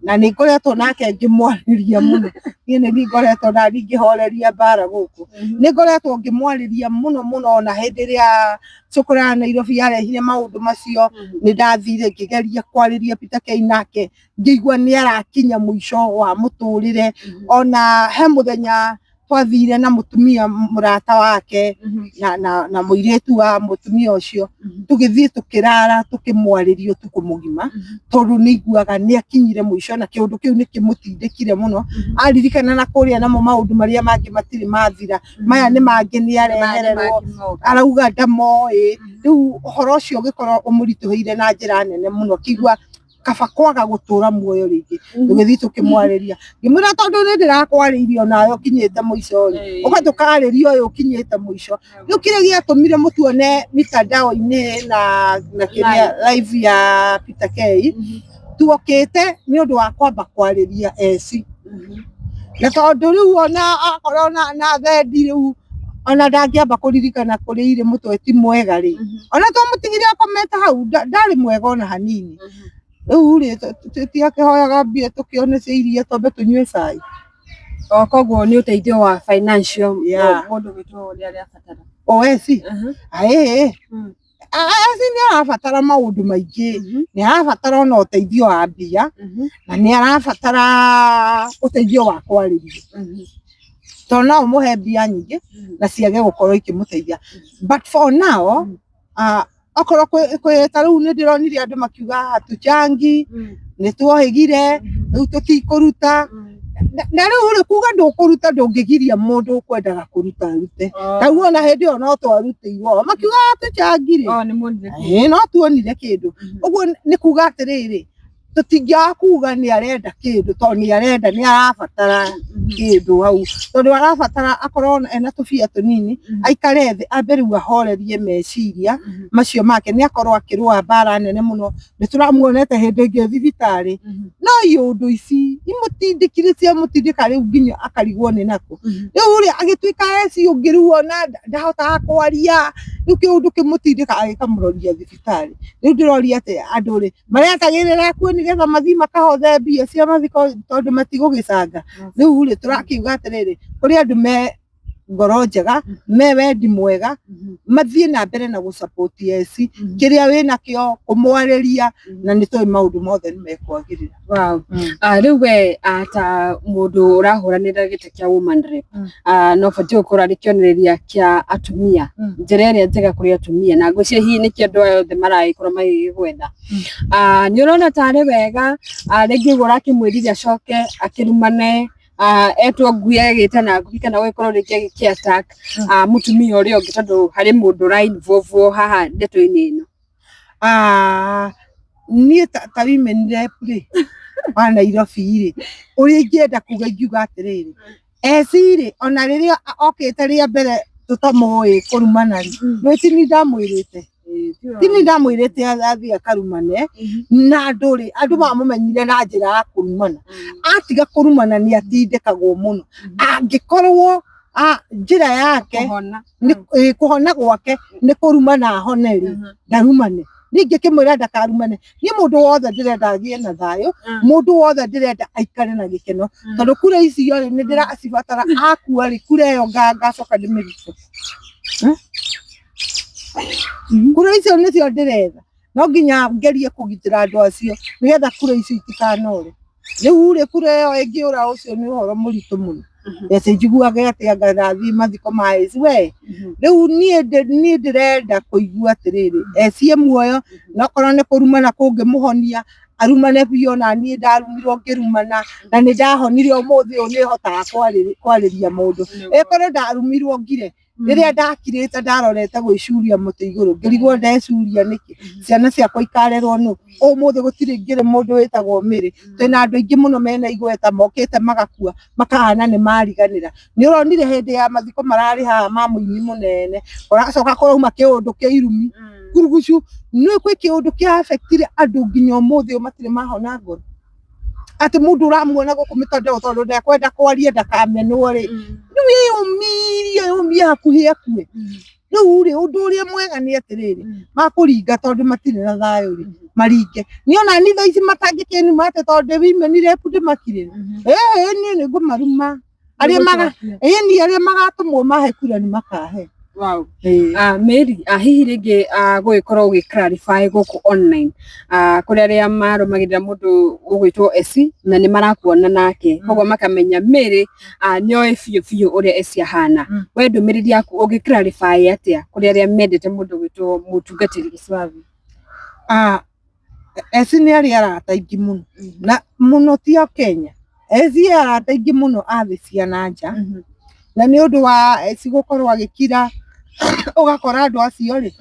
na nĩ ngoretwo nake ngĩmwarĩria mũno. Niĩ nĩ niĩ ngoretwo na niĩ ngĩhoreria mbara gũkũ, nĩ ngoretwo ngĩmwarĩria mũno mũno. Ona hĩndĩ ĩrĩa cũkũra ya Nairobi yarehire maũndũ macio, nĩ ndathire ngĩgeria kwarĩria Peter K nake, ngĩigua nĩ arakinya mũico wa mũtũrĩre. Ona he mũthenya twathire na mũtumia mũrata wake na mũirĩtu wa mũtumia ũcio, tũgĩthiĩ tũkĩrara tũkĩmwarĩria ũtukũ mũgima, tondũ nĩ iguaga nĩ akinyire mũico, na kĩũndũ kĩu nĩ kĩmũtindĩkire mũno. Aririkana na kũrĩa namo maũndũ marĩa mangĩ matirĩ mathira, maya nĩ mangĩ nĩ arehererwo, arauga ndamoĩ. Rĩu ũhoro ũcio ũgĩkorwo ũmũritũhĩire na njĩra nene mũno, akĩigua kaba kwaga gũtũra muoyo rĩngĩ. Tũgĩthiĩ tũkĩmwarĩria, ngĩmwĩra tondũ nĩ ndĩrakwarĩirie onawe ũkinyĩte mũico rĩ, ũka tũkarĩria ũyũ ũkinyĩte mũico. Rĩu kĩrĩa gĩatũmire mũtuone mitandao-inĩ na kĩrĩa live ya Peter K, tuokĩte nĩ ũndũ wa kwamba kwarĩria eci, na tondũ rĩu ona akorwo na thendi rĩu ona ndangĩamba kũririkana kũrĩa irĩ, mũtwe ti mwega rĩ, ona twamũtigire akomete hau, ndarĩ mwega ona hanini. Rĩu rĩ, tiakĩhoyaga mbia tũkĩone cia iria twambe tũnyue cai. O koguo nĩ ũteithio wa financial mũndũ gwĩtwo ũrĩa arabatara? O eci aĩ, eci nĩ arabatara maũndũ maingĩ. Nĩ arabatara ona ũteithio wa mbia, na nĩ arabatara ũteithio wa kwarĩrio, tondũ no ũmũhe mbia nyingĩ na ciage gũkorwo ikĩmũteithia. But for now, okorwo kwĩ ta rĩu nĩ ndĩronire andũ makiuga hatuchangi, nĩ tuohĩgire, rĩu tũtikũruta. Na rĩu rĩ, kuga ndũkũruta, ndũngĩgiria mũndũ ũkwendaga kũruta arute. Rĩu ona hĩndĩ ĩyo no twarutĩirwo makiuga hatuchangi rĩ. O nĩ muonire? Ĩĩ, no tuonire kĩndũ. Ũguo nĩ kuga atĩrĩrĩ, Tũtingĩaga kuga nĩ arenda kĩndũ, tondũ nĩ arenda, nĩ arabatara kĩndũ hau, tondũ arabatara akorwo ena tũbia tũnini, aikare thĩ ambe rĩu ahorerie meciria macio make. Nĩ akorwo akĩrũa mbara nene mũno, nĩ tũramuonete hĩndĩ ĩngĩ thibitarĩ, no iũndũ ici imũtindĩkire, ciamũtindĩka rĩu nginya akarigwo nĩ nakũ. Rĩu ũrĩa agĩtuĩka eci ũngĩ, rĩu ona ndahotaga kwaria, rĩu kĩũndũ kĩmũtindĩka agĩkamũroria thibitarĩ. Rĩu ndĩroria atĩ andũ rĩ maretagĩrĩra akue nĩgetha mathiĩ makahothe mbia cia mathiko, tondũ matigũgĩcanga. Rĩu rĩ, tũrakiuga atĩrĩrĩ, kũrĩ andũ me ngoro njega, me wendi mwega, mathiĩ na mbere na gũ-support eci kĩrĩa wĩnakĩo, kũmwarĩria, na nĩ tũĩ maũndũ mothe nĩ mekwagĩrĩra. Wow. Rĩu we ta mũndũ ũrahũranĩra gĩtĩ kĩa woman rep, no batiĩ gũkorwo arĩ kĩonereria kĩa atumia, njĩra ĩrĩa njega kũrĩ atumia, na ngwĩciria hihi nĩkĩo andũ aya othe maragĩkorwo magĩgĩgwetha. Nĩ ũrona tarĩ wega rĩngĩ ũguo ũrakĩmwĩrire acoke akĩrumane, etwo ngui agĩte na ngui, kana gũgĩkorwo rĩngĩ agĩkĩ attack mũtumia ũrĩa ũngĩ, tondũ harĩ mũndũ ũra involve haha ndeto-inĩ ĩno? Niĩ ta women rep rĩ wa Nairobi rĩ, ũrĩa ingĩenda kuga, ingiuga atĩrĩrĩ, eci rĩ, ona rĩrĩa okĩte rĩa mbere tũtamũĩ kũrumana rĩ, nĩ tini ndamwĩrĩte, tini ndamwĩrĩte athiĩ akarumane na andũ rĩ, andũ mamũmenyire na njĩra ya kũrumana. Atiga kũrumana nĩ atindĩkagwo mũno. Angĩkorwo njĩra yake kũhona nĩ kũhona gwake nĩ kũrumana ahone rĩ, ndarumane. Niĩ ingĩkĩmwĩra ndakarumane. Niĩ mũndũ wothe ndĩrenda agĩe na thayũ, mũndũ wothe ndĩrenda aikare na gĩkeno, tondũ kura icio rĩ, nĩ ndĩracibatara. Akua rĩ, kura ĩyo ngacoka ndĩmĩrute. Kura icio nĩcio ndĩretha, no nginya ngerie kũgitĩra andũ acio nĩgetha kura icio itikanore. Rĩu rĩ, kura ĩyo ĩngĩũra, ũcio nĩ ũhoro mũritũ mũno. Ati njiguage atĩ anga ndathiĩ mathiko ma eci we. Rĩu niĩ ndĩrenda kũigua atĩrĩrĩ, eci e muoyo, na okorwo nĩ kũrumana kũngĩmũhonia, arumane biũ. Ona niĩ ndarumirwo ngĩrumana na nĩ ndahonire. Ũmũthĩ ũyũ nĩ hotaga kwarĩria mũndũ. Ĩkorwo ndarumirwo ngire rĩrĩa ndakirĩte ndarorete gwĩcuria mũtĩ igũrũ, ngĩrigwo ndecuria nĩkĩ, ciana ciakwa ikarerwo nũ? Ũmũthĩ gũtirĩ ngĩrĩ mũndũ wĩtagwo Mĩrĩ. Twĩna andũ aingĩ mũno mena igweta mokĩte magakua makahana nĩ mariganĩra. Nĩ ũronire hĩndĩ ya mathiko mararĩ haha ma mũini mũnene, kũracoka kũrauma kĩũndũ kĩa irumi kurugucu. Nĩ kwĩ kĩũndũ kĩa affectire andũ nginya ũmũthĩ ũyũ matirĩ mahona ngoro, atĩ mũndũ ũramuona gũkũ mĩtandao, tondũ ndekwenda kwaria ndakamenwo rĩ, rĩu ĩyũmirie yũmie hakuhĩ akue. Rĩu rĩ, ũndũ ũrĩa mwega nĩ atĩrĩrĩ, makũringa tondũ matirĩ na thayũ rĩ, maringe. Niĩ ona ni thaa ici matangĩkĩnuma atĩ tondũ ndĩ women rep ndĩmakirĩre, ĩĩ, niĩ nĩ ngũmaruma. Arĩa maga ĩni arĩa magatũmwo mahe kura nĩ makahe. Wow. Mary, hihi rĩngĩ gũgĩkorwo ũgĩ clarify gũkũ online, kũrĩ arĩa marũmagĩrĩra mũndũ ũgwĩtwo Eci na nĩ marakuona nake, koguo makamenya Mary nĩoĩ biũ biũ ũrĩa Eci ahana. We ndũmĩrĩri yaku ũngĩ clarify atĩa kũrĩ arĩa mendete mũndũ ũgwĩtwo mũtungatĩri Eci wa Thĩ? Eci nĩ arĩ arata aingĩ mũno, na mũno ti a Kenya. Eci e arata aingĩ mũno a thĩ cia na nja, na nĩ ũndũ wa Eci gũkorwo agĩkira, ũgakora andũ acio rĩ,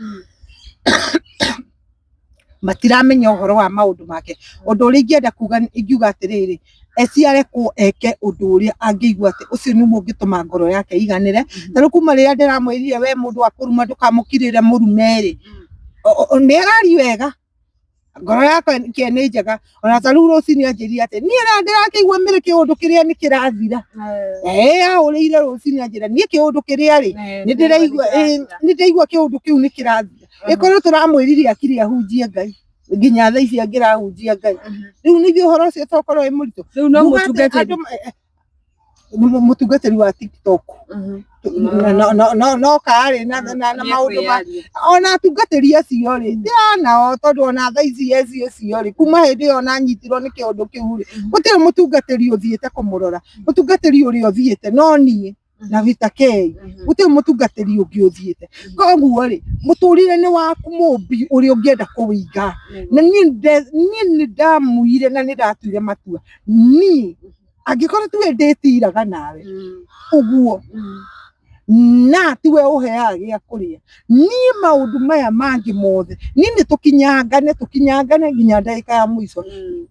matiramenya ũhoro wa maũndũ make. Ũndũ ũrĩa ingĩenda kuga, ingiuga atĩrĩrĩ, Eci arekwo eke ũndũ ũrĩa angĩigua atĩ ũcio nĩguo ũngĩtũma ngoro yake ĩiganĩre. Ta rĩu kuma rĩrĩa ndĩramwĩrire, we mũndũ wa kũruma ndũkamũkirĩre mũrume rĩ, nĩ araria wega, ngoro yakwa nĩ njega. Ona ta rĩu rũcinĩ anjĩrire atĩ niĩ na ndĩrakĩigua Mĩrĩ kĩũndũ kĩrĩa nĩ kĩrathira. Ahũrĩire rũcinĩ anjĩra niĩ kĩũndũ kĩrĩa rĩ, nĩ ndĩraigua, nĩ ndĩraigua kĩũndũ kĩu nĩ kĩrathira. Ĩkorwo tũramwĩrire akire ahunjie Ngai, nginya thaa ici angĩrahunjia Ngai. Rĩu ningĩ ũhoro ũcio tokorwo wĩ mũritũ. Rĩu no Nguga atĩ mũtungatĩri. andũ mũtungatĩri wa TikTok no no no karĩ na maũndũ ma ona atungatĩri acio rĩ, ndĩranao, tondũ ona thaa ici eci ũcio rĩ, kuma hĩndĩ ĩyo ona nyitirwo nĩ kĩũndũ kĩu rĩ, gũtirĩ mũtungatĩri ũthiĩte kũmũrora. Mũtungatĩri ũrĩa ũthiĩte no niĩ na Vita K. Gũtirĩ mũtungatĩri ũngĩ ũthiĩte. Koguo rĩ, mũtũrĩre nĩ waku mũmbi ũrĩa ũngĩenda kũwĩiga. Na niĩ nĩ ndamuire na nĩ ndatuire matua, niĩ angĩkorwo tuge ndĩtiraga nawe ũguo. Na tiwe ũheaga gĩa kũrĩa. Niĩ maũndũ maya mangĩ mothe, niĩ nĩ tũkinyangane tũkinyangane nginya ndagĩka ya mũico.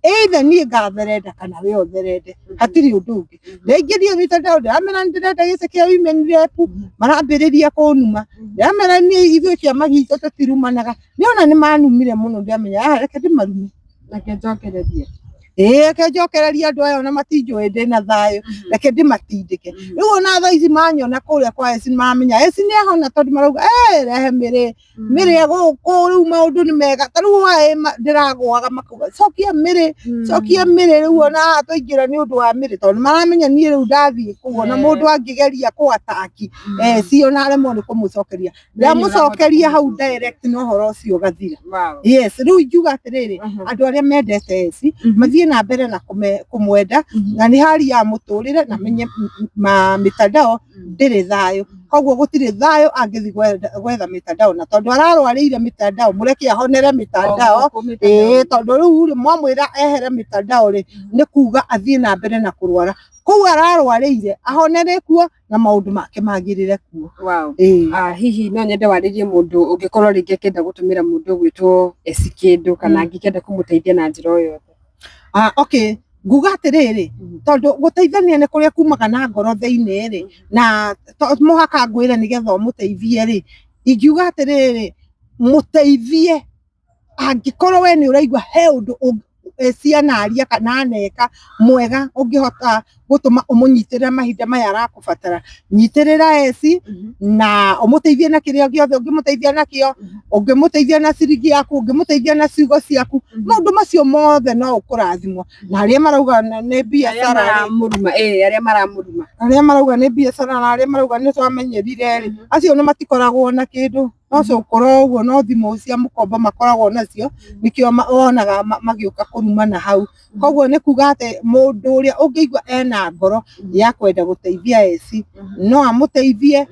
Either niĩ ngatherenda kana we ũtherende, hatirĩ ũndũ ũngĩ. Ndaingĩria mitandao ndĩramera nĩ ndĩrenda gĩtĩ kĩa women rep, marambĩrĩria kũnuma. Ndĩramera niĩ ithuĩ kĩama gitũ tũtirumanaga. Nĩona nĩ manumire mũno ndĩramenya ah reke ndĩmarume. Reke njokererie. Ĩĩ reke njokererie andũ aya ona matinjũĩ ndĩna thayũ, reke ndĩmatindĩke. Rĩu ona thaa ici manyona kũrĩa kwa Esi maramenya Esi nĩ ahona tondũ marauga "Eh, rehe mĩrĩ mĩrĩ gũkũ rĩu maũndũ nĩ mega." Ta rĩu hwaĩ ndĩragũaga makauga cokia mĩrĩ, cokia mĩrĩ rĩu ona haha twaingĩra nĩ ũndũ wa mĩrĩ tondũ nĩ maramenya niĩ rĩu ndathiĩ kũu ona mũndũ angĩgeria kũ attack Esi ona aremwo nĩ kũmũcokeria. Ndamũcokeria hau direct na ũhoro ũcio ũgathira. Yes, rĩu ingiuga atĩrĩrĩ, andũ arĩa mendete Esi mathiĩ na mbere na kũmwenda na nĩ hali ya mũtũrĩre na menye ma mitandao ndĩrĩ thayũ. Koguo gũtirĩ thayũ angĩthiĩ gwetha mitandao na tondũ ararwarĩire mitandao mũreke ahonere mitandao. Ĩĩ tondũ rĩu rĩ mwamwĩra ehere mitandao rĩ nĩ kuga athiĩ na mbere na kũrwara. Kũu ararwarĩire ahonere kuo na maũndũ make magĩrĩre kuo. Wow. Ĩĩ. Hihi no nyende warĩrie mũndũ ũngĩkorwo rĩngĩ akĩenda gũtũmĩra mũndũ ũgwĩtwo Esi kĩndũ kana angĩkĩenda kũmũteithia na njĩra o yothe. Okay, nguga atĩrĩrĩ, tondũ gũteithania nĩ kũrĩa kumaga na ngoro thĩinĩ rĩ, na to mũhaka ngwĩre nĩgetha ũmũteithie rĩ, ingiuga atĩrĩrĩ, mũteithie angĩkorwo we nĩ ũraigua he ũndũ Esi anaria kana aneka mwega ũngĩhota gũtũma ũmũnyitĩrĩre mahinda maya arakũbatara, nyitĩrĩra Esi na ũmũteithie na kĩrĩa gĩothe ũngĩmũteithia nakĩo, ũngĩmũteithia na ciringi yaku, ũngĩmũteithia na ciugo ciaku, maũndũ macio mothe no ũkũrathimwo. Na arĩa marauga nĩ biacara rĩ, Maramũruma, arĩa maramũruma. Arĩa marauga nĩ biacara na arĩa marauga nĩ twamenyerire rĩ, acio nĩ matikoragwo na kĩndũ. No cũkũro ũguo no thimũ cia mũkombo makoragwo nacio, nĩkĩo wonaga magĩũka kũrumana hau. Koguo nĩ kuga atĩ mũndũ ũrĩa ũngĩigua ena ngoro ya kwenda gũteithia Esi, no amũteithie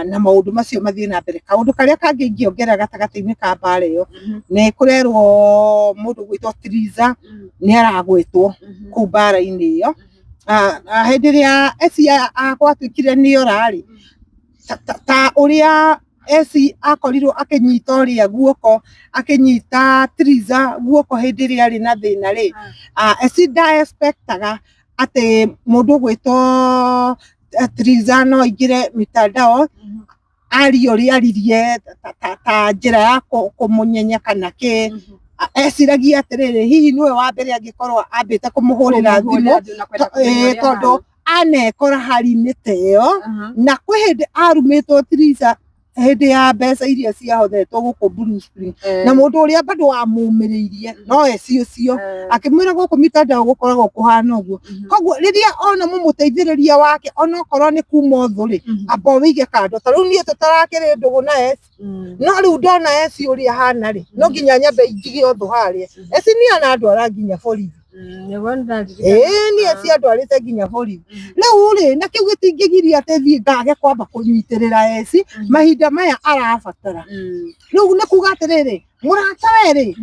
na maũndũ macio mathiĩ na mbere. Kaũndũ karĩa kangĩ ingĩongerera gatagatĩ-inĩ ka mbara ĩyo, nĩ kũrerwo mũndũ ũgwĩtwo Triza nĩ aragwetwo kũu mbara-inĩ ĩyo. Hĩndĩ ĩrĩa Esi gwatuĩkire nĩ ora rĩ, ta ũrĩa Esi akorirwo akĩnyita ũrĩa guoko, akĩnyita Triza guoko hĩndĩ ĩrĩa arĩ na thĩna rĩ, Esi nda expectaga atĩ mũndũ ũgwĩtwo Triza no aingĩre mitandao arie ũrĩa aririe ta njĩra ya kũmũnyenya kana kĩ. Eciragia atĩrĩrĩ, hihi nĩwe wa mbere angĩkorwo ambĩte kũmũhũrĩra thimũ, tondũ anekora hari-inĩ ta ĩyo, na kwĩ hĩndĩ arumĩtwo Triza hĩndĩ ya mbeca iria ciahothetwo gũkũ Blue Spring, na mũndũ ũrĩa bado wamũmĩrĩirie no Esi ũcio, akĩmwĩra gũkũ mitandao gũkoragwo kũhana ũguo. Koguo rĩrĩa ona mũmũteithĩrĩria wake onokorwo nĩ kuma ũthũ rĩ, amba ũwĩige kando. Ta rĩu niĩ tũtarakĩrĩ ndũgũ na Esi, no rĩu ndona Esi ũrĩa ahana rĩ, no nginya nyambe njige ũthũ harĩa. Esi niĩ anandwara nginya borithi. Ĩĩ niĩ Esi andwarĩte nginya borithi. Rĩu rĩ, na kĩu gĩtingĩgiria atĩ thiĩ ngage kwamba kũnyitĩrĩra Esi mahinda maya arabatara. Rĩu nĩ kuga atĩrĩrĩ, mũrata we rĩ,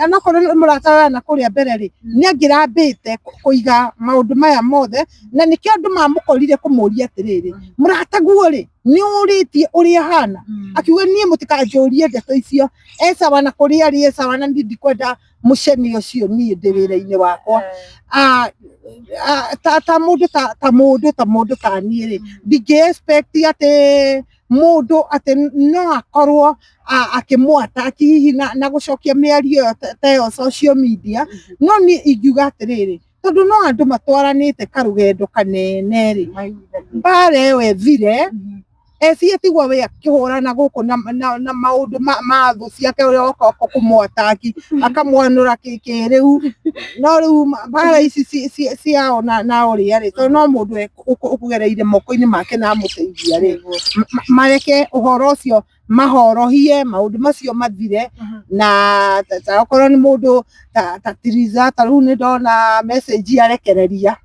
onokorwo nĩ mũrata we na kũrĩa mbere rĩ, nĩ angĩrambĩte kũiga maũndũ maya mothe, na nĩkĩo andũ mamũkorire kũmũria atĩrĩrĩ, mũrata guo rĩ, nĩ ũrĩtie ũrĩa ahana? Akiuga niĩ mũtikanjũrie ndeto icio, e sawa na kũrĩa arĩ e sawa na niĩ ndikwenda mũcene ũcio niĩ ndĩ wĩra-inĩ wakwa. Ta mũndũ ta mũndũ ta mũndũ ta niĩ rĩ, ndingĩ expect atĩ mũndũ atĩ no akorwo akĩmũ attack hihi na gũcokia mĩario ĩyo ta ĩyo social media, no niĩ ingiuga atĩrĩrĩ, tondũ no andũ matwaranĩte karũgendo kanene rĩ, mbara ĩyo ĩthire, Esi atigwo we akĩhũrana gũkũ na maũndũ ma thũ ciake ũrĩa oka kũmũ attack akamwanũra kĩrĩu. No rĩu mbara ici ciao na ũrĩa rĩ, tondũ no mũndũ ũkũgereire moko-inĩ make na amũteithia rĩ, mareke ũhoro ũcio mahorohie maũndũ macio mathire. Na ta okorwo nĩ mũndũ ta Triza, ta rĩu nĩ ndona message arekereria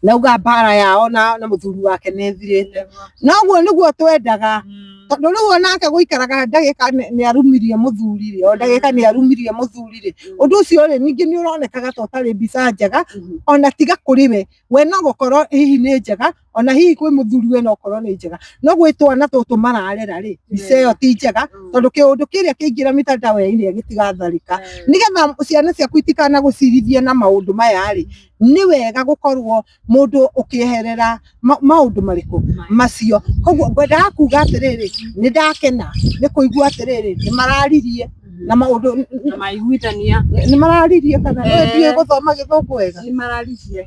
nauga mbara yao na mũthuri wake nĩ ĩthirĩte. Noguo nĩguo twendaga. Tondũ rĩu onake gũikaraga ndagĩka nĩ arumirie mũthuri rĩ, o ndagĩka nĩ arumirie mũthuri rĩ, ũndũ ũcio rĩ ningĩ nĩ ũronekaga ta ũtarĩ mbica njega, ona tiga kũrĩ we, we no gũkorwo hihi nĩ njega, ona hihi kwĩ mũthuri we no korwo nĩ njega, no gwĩ twana tũtũ mararera rĩ, mbica ĩyo ti njega, tondũ kĩũndũ kĩrĩa kĩingĩra mitandao-inĩ gĩtigatharĩka. Nĩgetha ciana ciaku itikanagũcirithie na maũndũ maya rĩ, nĩ wega gũkorwo mũndũ ũkĩeherera maũndũ marĩkũ macio. Koguo ngwendaga kuga atĩrĩrĩ, nĩ ndakena nĩ kũigua atĩrĩrĩ, nĩ mararirie na maũndũ Na maiguithania. Nĩ mararirie kana we ndiũĩ gũthoma gĩthũngũ wega. Nĩ mararirie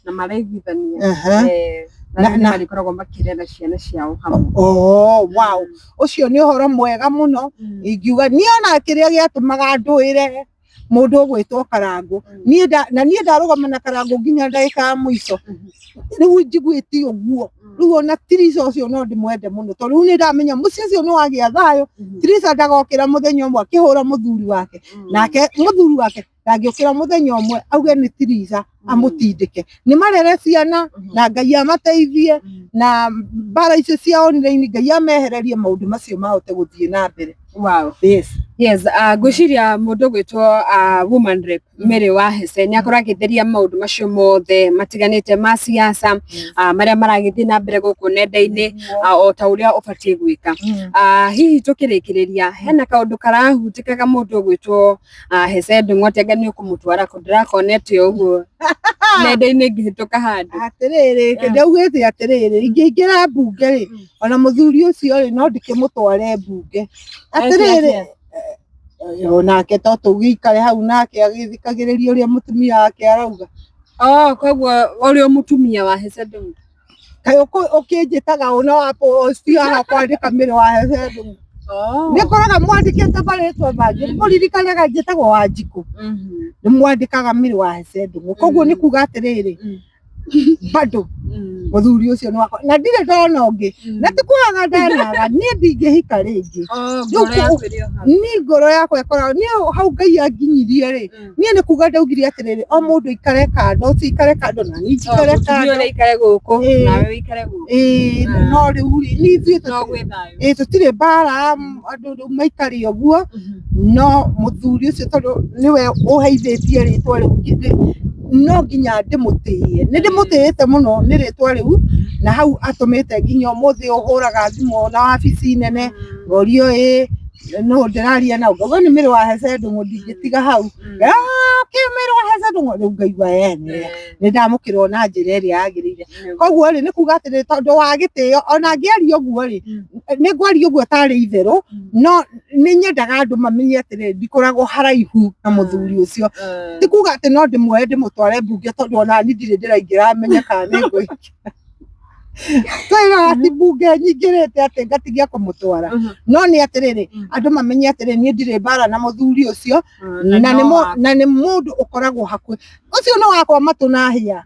na maraiguithania. Na nĩ marĩkoragwo makĩrera ciana ciao hamwe. Oh, wow. Ũcio nĩ ũhoro mwega mũno. Ingiuga niĩ ona kĩrĩa gĩatũmaga ndũĩre mũndũ ũgwĩtwo Karangũ, niĩ na niĩ ndarũgama na Karangũ nginya ndagĩka ya mũico. Rĩu njiguĩte ũguo. Rĩu ona Tirisa ũcio no ndĩmwende mũno, tondũ rĩu nĩ ndamenya mũciĩ ũcio nĩ wagĩa thayũ. Tirisa ndagokĩra mũthenya ũmwe akĩhũra mũthuri wake, nake mũthuri wake ndangĩũkĩra mũthenya ũmwe auge nĩ Tirisa amũtindĩke. Nĩ marere ciana na Ngai amateithie, na mbara icio cia online Ngai amehererie maũndũ macio mahote gũthiĩ na mbere. Wow. Yes. Yes, ngwĩciria mũndũ ũgwĩtwo woman rep Mary wa Hese nĩ akorwo agĩtheria maũndũ macio mothe matiganĩte ma siasa, marĩa maragĩthiĩ na mbere gũkũ nenda-inĩ, o ta ũrĩa ũbatiĩ gwĩka. Hihi tũkĩrĩkĩrĩria, hena kaũndũ karahutĩkaga mũndũ ũgwĩtwo Hese Ndung'u atĩ anga nĩ ũkũmũtwara kũ? Ndĩrakonete ũguo nenda-inĩ ngĩhĩtũka handũ. Atĩrĩrĩ, ndaugĩte atĩrĩrĩ, ingĩingĩra mbunge rĩ, ona mũthuri ũcio rĩ, no ndĩkĩmũtware mbunge. Atĩrĩrĩ, onake to tũgĩikare hau nake agĩthikagĩrĩria ũrĩa mũtumia wake arauga. Oh, koguo ũrĩ o mũtumia wa Hese Ndung'u. Kaĩ ũkĩnjĩtaga ũ na waposti haha kwandĩka Mary wa Hese Ndung'u? Nĩ ngoraga mwandĩkĩte marĩtwa mangĩ, mũririkanaga njĩtagwo Wanjikũ, nĩ mwandĩkaga Mary wa Hese Ndung'u. Koguo nĩ kuga atĩrĩrĩ, bado mũthuri ũcio nĩ wakwa na ndirĩ ndona ũngĩ, na ti kwaga ndanaga, niĩ ndingĩhika rĩngĩ. Niĩ ngoro yakwa ĩkoragwo niĩ hau Ngai anginyirie rĩ, niĩ nĩ kuga ndaugire atĩrĩrĩ, o mũndũ aikare kando, ũcio aikare kando na niĩ njikare Mũtumia kando. ũrĩa aikare gũkũ, nawe ũikare gũkũ. Ĩĩ, no rĩu rĩ, niĩ ithuĩ No gwĩ thayũ. Ĩĩ, tũtirĩ mbara, andũ rĩu maikare ũguo, no mũthuri ũcio tondũ nĩwe ũheithĩtie rĩtwa rĩu, no nginya ndĩmũtĩe. Nĩ ndĩmũtĩĩte mũno nĩ rĩtwa rĩu, na hau atũmĩte nginya ũmũthĩ ũhũraga thimũ na wabici nene, ngorio ĩĩ no ndĩraria nao, ngauga nĩ Mary wa Hese Ndung'u, ndingĩtiga hau. Kĩ Mary wa Hese Ndung'u, rĩu ngaigua nĩ ndamũkĩrwo na njĩra ĩrĩa yagĩrĩire. Koguo rĩ, nĩ kuga atĩrĩ, tondũ wa gĩtĩo, ona ngĩaria ũguo rĩ, nĩ ngwaria ũguo tarĩ itherũ, no nĩ nyendaga andũ mamenye atĩrĩrĩ, ndikoragwo haraihu na mũthuri ũcio. Ti kuga atĩ no ndĩmuoye ndĩmũtware mbunge, tondũ ona niĩ ndirĩ ndĩraingĩra menye kana nĩ ngũingĩra. Twĩra ti mbunge nyingĩrĩte atĩ ngatigia kũmũtwara. No nĩ atĩrĩrĩ, andũ mamenye atĩrĩrĩ, niĩ ndirĩ mbara na mũthuri ũcio, na nĩ mũndũ ũkoragwo hakuhĩ. Ũcio nĩ wakwa matũ na hĩa.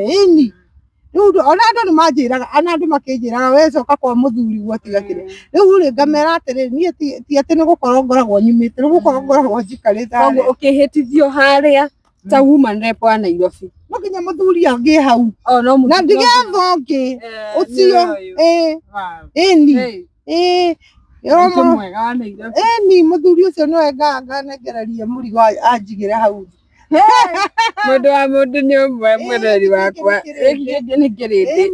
Ĩni. Rĩu ona andũ nĩ manjĩraga, ona andũ makĩnjĩraga we coka kwa mũthuri guo tiga kĩrĩa. Rĩu rĩ ngamera atĩrĩrĩ, niĩ ti atĩ nĩ gũkorwo ngoragwo nyumĩte, nĩ gũkorwo ngoragwo njikarĩte Koguo harĩa. ũkĩhĩtithio harĩa ta woman rep wa Nairobi. No nginya mũthuri agĩe hau. Oh, no Na ndigetha ũngĩ. Ũcio, ĩĩ, ĩni, ĩĩ. Mwega wa Nairobi. Ĩni, mũthuri ũcio nĩwe nganengereria mũrigo anjigĩre hau. Mũndũ wa mũndũ nĩ ũmwe, mwĩrori wakwa. Gĩkĩ nĩ kĩrĩndĩ.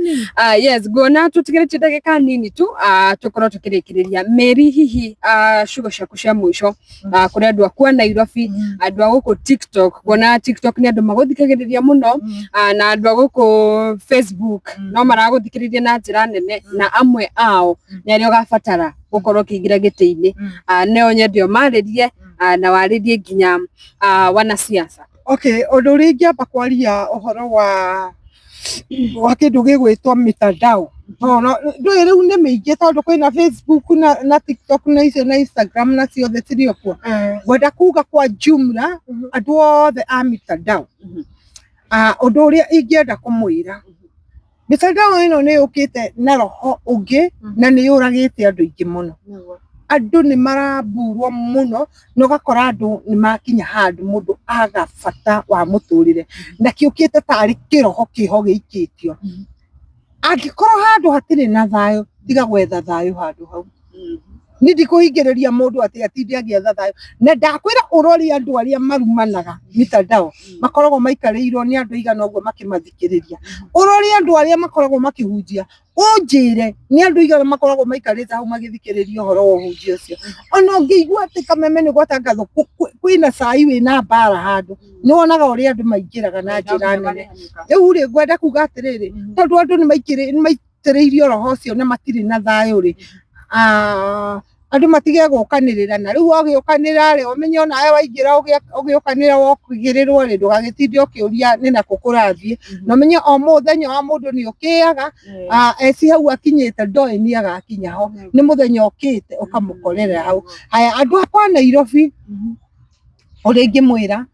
Yes, nguona tũtigĩrĩtie ndagĩka nini tu, tũkorwo tũkĩrĩkĩrĩria. Mary, hihi ciugo ciaku cia mũico kũrĩ andũ aku a Nairobi, andũ a gũkũ TikTok, kuona TikTok nĩ andũ magũthikagĩrĩria mũno, na andũ a gũkũ Facebook no maragũthikĩrĩria na njĩra nene, na amwe ao nĩ arĩa ũgabatara gũkorwo ũkĩingĩra gĩtĩ-inĩ. No nyende ũmarĩrie, na warĩrie nginya wanasiasa. Okay, ũndũ ũrĩa ingĩamba kwaria ũhoro wa kĩndũ gĩgwĩtwo mitandao. Ndũĩ rĩu nĩ mĩingĩ tondũ kwĩna Facebook na TikTok na icio na Instagram na ciothe cirĩ o kuo. Ngwenda kuga kwa jumla andũ othe a mitandao. Ũndũ ũrĩa ingĩenda kũmwĩra, mitandao ĩno nĩ yũkĩte na roho ũngĩ na nĩ yũragĩte andũ aingĩ mũno. Andũ nĩ maraburwo mũno na ũgakora andũ nĩ makinya handũ mũndũ aga bata wa mũtũrĩre, na kĩũkĩte tarĩ kĩroho kĩho gĩikĩtio. Angĩkorwo handũ hatirĩ na thayũ, Tiga gwetha thayũ handũ hau. Ni ndikũhingĩrĩria mũndũ atĩ atinde agĩetha thayũ, na ndakwĩra ũrore andũ arĩa marumanaga mitandao makoragwo maikarĩirwo nĩ andũ aigana ũguo makĩmathikĩrĩria. Ũrore andũ arĩa makoragwo makĩhunjia, ũnjĩre nĩ andũ aigana makoragwo maikarĩte hau magĩthikĩrĩria ũhoro wa ũhunjia ũcio. Ona ũngĩigua atĩ kameme nĩ gwatangathwo kwĩna cai wĩna mbara handũ, nĩ wonaga ũrĩa andũ maingĩraga na njĩra nene. Rĩu rĩ, ngwenda kuga atĩrĩrĩ, tondũ andũ nĩ maitĩrĩirio roho ũcio na matirĩ na thayũ rĩ, andũ matige gũkanĩrĩra. Na rĩu wagĩũkanĩra rĩ, ũmenye onawe waingĩra ũgĩũkanĩra wokigĩrĩrwo rĩ, ndũgagĩtinde ũkĩũria nĩ nakũ kũrathiĩ. Na ũmenye o mũthenya wa mũndũ nĩ ũkĩaga, eci hau akinyĩte ndoĩ nĩ agakinya ho, nĩ mũthenya ũkĩte ũkamũkorera hau. Haya, andũ akwa Nairobi, ũrĩa ingĩmwĩra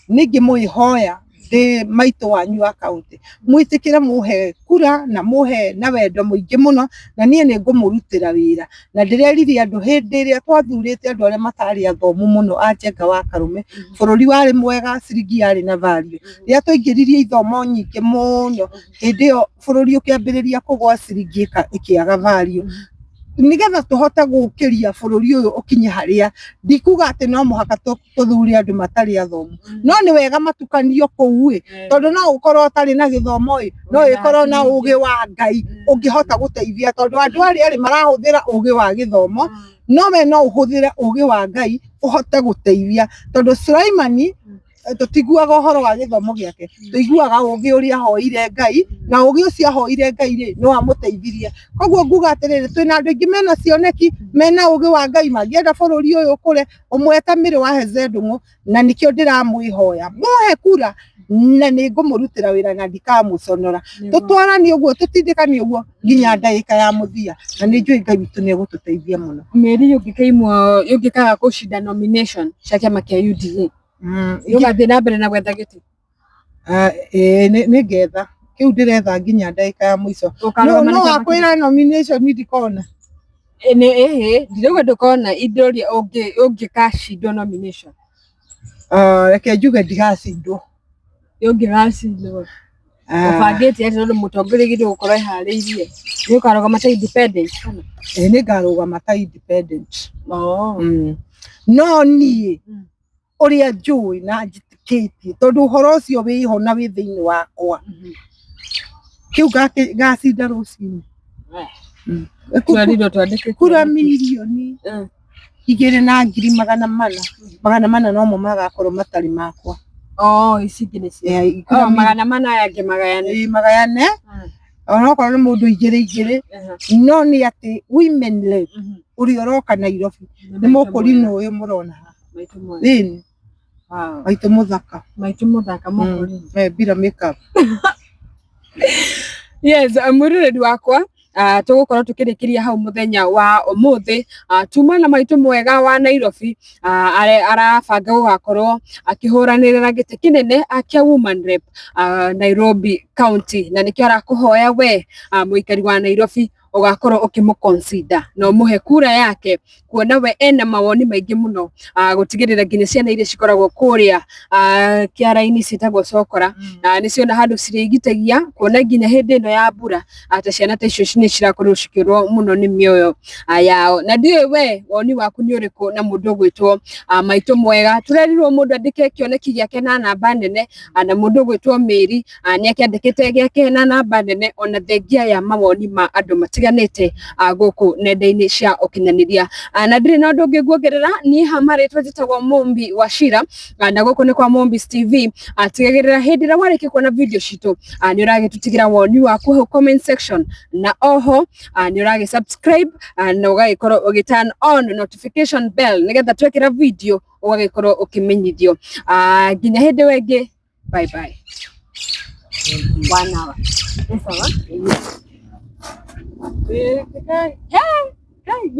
nĩ ingĩmwĩhoya ndĩ maitũ wanyu wa kaunti, mwĩtĩkĩre mũhe kura na mũhe na wendo mũingĩ mũno, na niĩ nĩ ngũmũrutĩra wĩra. Na ndĩrerire andũ hĩndĩ ĩrĩa twathurĩte andũ arĩa matarĩ athomu mũno a Njenga wa Karũme, bũrũri warĩ mwega, ciringi yarĩ na value. Rĩrĩa twaingĩririe ithomo nyingĩ mũno, hĩndĩ ĩyo bũrũri ũkĩambĩrĩria kũgwa, ciringi ĩkĩaga value. Nĩgetha tũhote gũkĩria bũrũri ũyũ ũkinye harĩa, ndikuga atĩ no mũhaka tũthure andũ matarĩ athomu, no nĩ wega matukanio kũu ĩ, tondũ no ũkorwo ũtarĩ na gĩthomo ĩ, no ĩkorwo na ũgĩ wa Ngai ũngĩhota gũteithia, tondũ andũ arĩa erĩ marahũthĩra ũgĩ wa gĩthomo, no we no ũhũthĩre ũgĩ wa Ngai ũhote gũteithia. Tondũ Sulaimani tũtiguaga ũhoro wa gĩthomo gĩake, tũiguaga ũgĩ ũrĩa ahoire Ngai, na ũgĩ ũcio ahoire Ngai rĩ, nĩ wamũteithirie. Koguo nguga atĩrĩrĩ, twĩna andũ aingĩ mena cioneki, mena ũgĩ wa Ngai, mangĩenda bũrũri ũyũ ũkũre. Ũmwe ta Mĩrĩ wa Heze Ndung'u, na nĩkĩo ndĩramwĩhoya mũhe kura, na nĩ ngũmũrutĩra wĩra na ndikamũconora. Tũtwarane ũguo, tũtindĩkane ũguo nginya ndagĩka ya mũthia, na nĩ njũĩ Ngai witũ nĩ egũtũteithia mũno. Mĩeri yũngĩkaimwo yũngĩkaga gũcinda nomination cia kĩama kĩa UDA, ũgathiĩ na mbere na gwetha gĩtĩ? Ĩĩ, nĩ ngetha kĩu ndĩretha nginya ndagĩka ya mũico. Ũkarũgama No na kĩama wakwĩra nomination ndikona. Nĩ ĩhĩ, ndirauga ndũkona, indĩroria ũngĩkacindwo nomination. Reke njuge ndigacindwo. Ũngĩgacindwo ũbangĩte atĩa, tondũ mũtongoria agĩrĩirwo gũkorwo eharĩirie? Nĩ ũkarũgama ta independent kana? Ĩĩ, nĩ ngarũgama ta independent. Oh. No niĩ ũrĩa njũĩ na njĩtĩkĩtie, tondũ ũhoro ũcio wĩho na wĩ thĩinĩ wakwa, kĩu ngacinda rũcinĩ. Twerirwo twandĩke kura mirioni 2,400,000, 400 nomo magakorwo matarĩ makwa. Oh, ici ingĩ nĩ cia kura 400 aya angĩ magayane. Ĩĩ, magayane, onokorwo nĩ mũndũ igĩrĩ igĩrĩ, no nĩ atĩ women rep ũrĩa ũroka Nairobi nĩ mũkũrinũ ũyũ mũrona haha. Maitũ mwega. Ĩni. Wow. Maitũ mũthaka. Maitũ mũthaka mũkũrinũ. Bila makeup. Yes, mwĩroreri wakwa, tũgũkorwo tũkĩrĩkĩria hau mũthenya wa ũmũthĩ. Tuma na maitũ mwega wa Nairobi, arabanga gũgakorwo akĩhũranĩrĩra gĩtĩ kĩnene kĩa woman rep, Nairobi County, na nĩkĩo arakũhoya we, mũikari wa Nairobi, ũgakorwo ũkĩmũ consider na ũmũhe kura yake, kuona we ena mawoni maingĩ mũno, gũtigĩrĩra nginya ciana iria cikoragwo kũrĩa kĩara-inĩ ciĩtagwo cokora, nĩ ciona handũ cirĩgitagia, kuona nginya hĩndĩ ĩno ya mbura ta ciana ta icio nĩ cirakorirwo cikĩũrwo mũno nĩ mĩoyo yao. Na ndiũĩ we woni waku nĩ ũrĩkũ na mũndũ ũgwĩtwo maitũ mwega. Tũrerirwo mũndũ andĩke kĩoneki gĩake na namba nene, na mũndũ ũgwĩtwo Mary nĩ akĩandĩkĩte gĩake na namba nene, ona thengia ya mawoni ma andũ matiganĩte gũkũ nenda-inĩ cia ũkinyanĩria. Na ndirĩ na ũndũ ũngĩ nguongerera, niĩ hama rĩtwa njĩtagwo Mumbi wa Shira, na gũkũ nĩ kwa Mumbi's TV. Tigagĩrĩra hĩndĩ ĩrĩa warĩkia kuona video citũ, nĩ ũragĩtũtigĩra woni waku hau comment section, na oho nĩ ũragĩ subscribe, na ũgagĩkorwo ũgĩ turn on notification bell, nĩgetha twekĩra video ũgagĩkorwo ũkĩmenyithio. Nginya hĩndĩ ĩyo ĩngĩ, bye bye. 1 hour. Nĩ sawa? Hey, hey,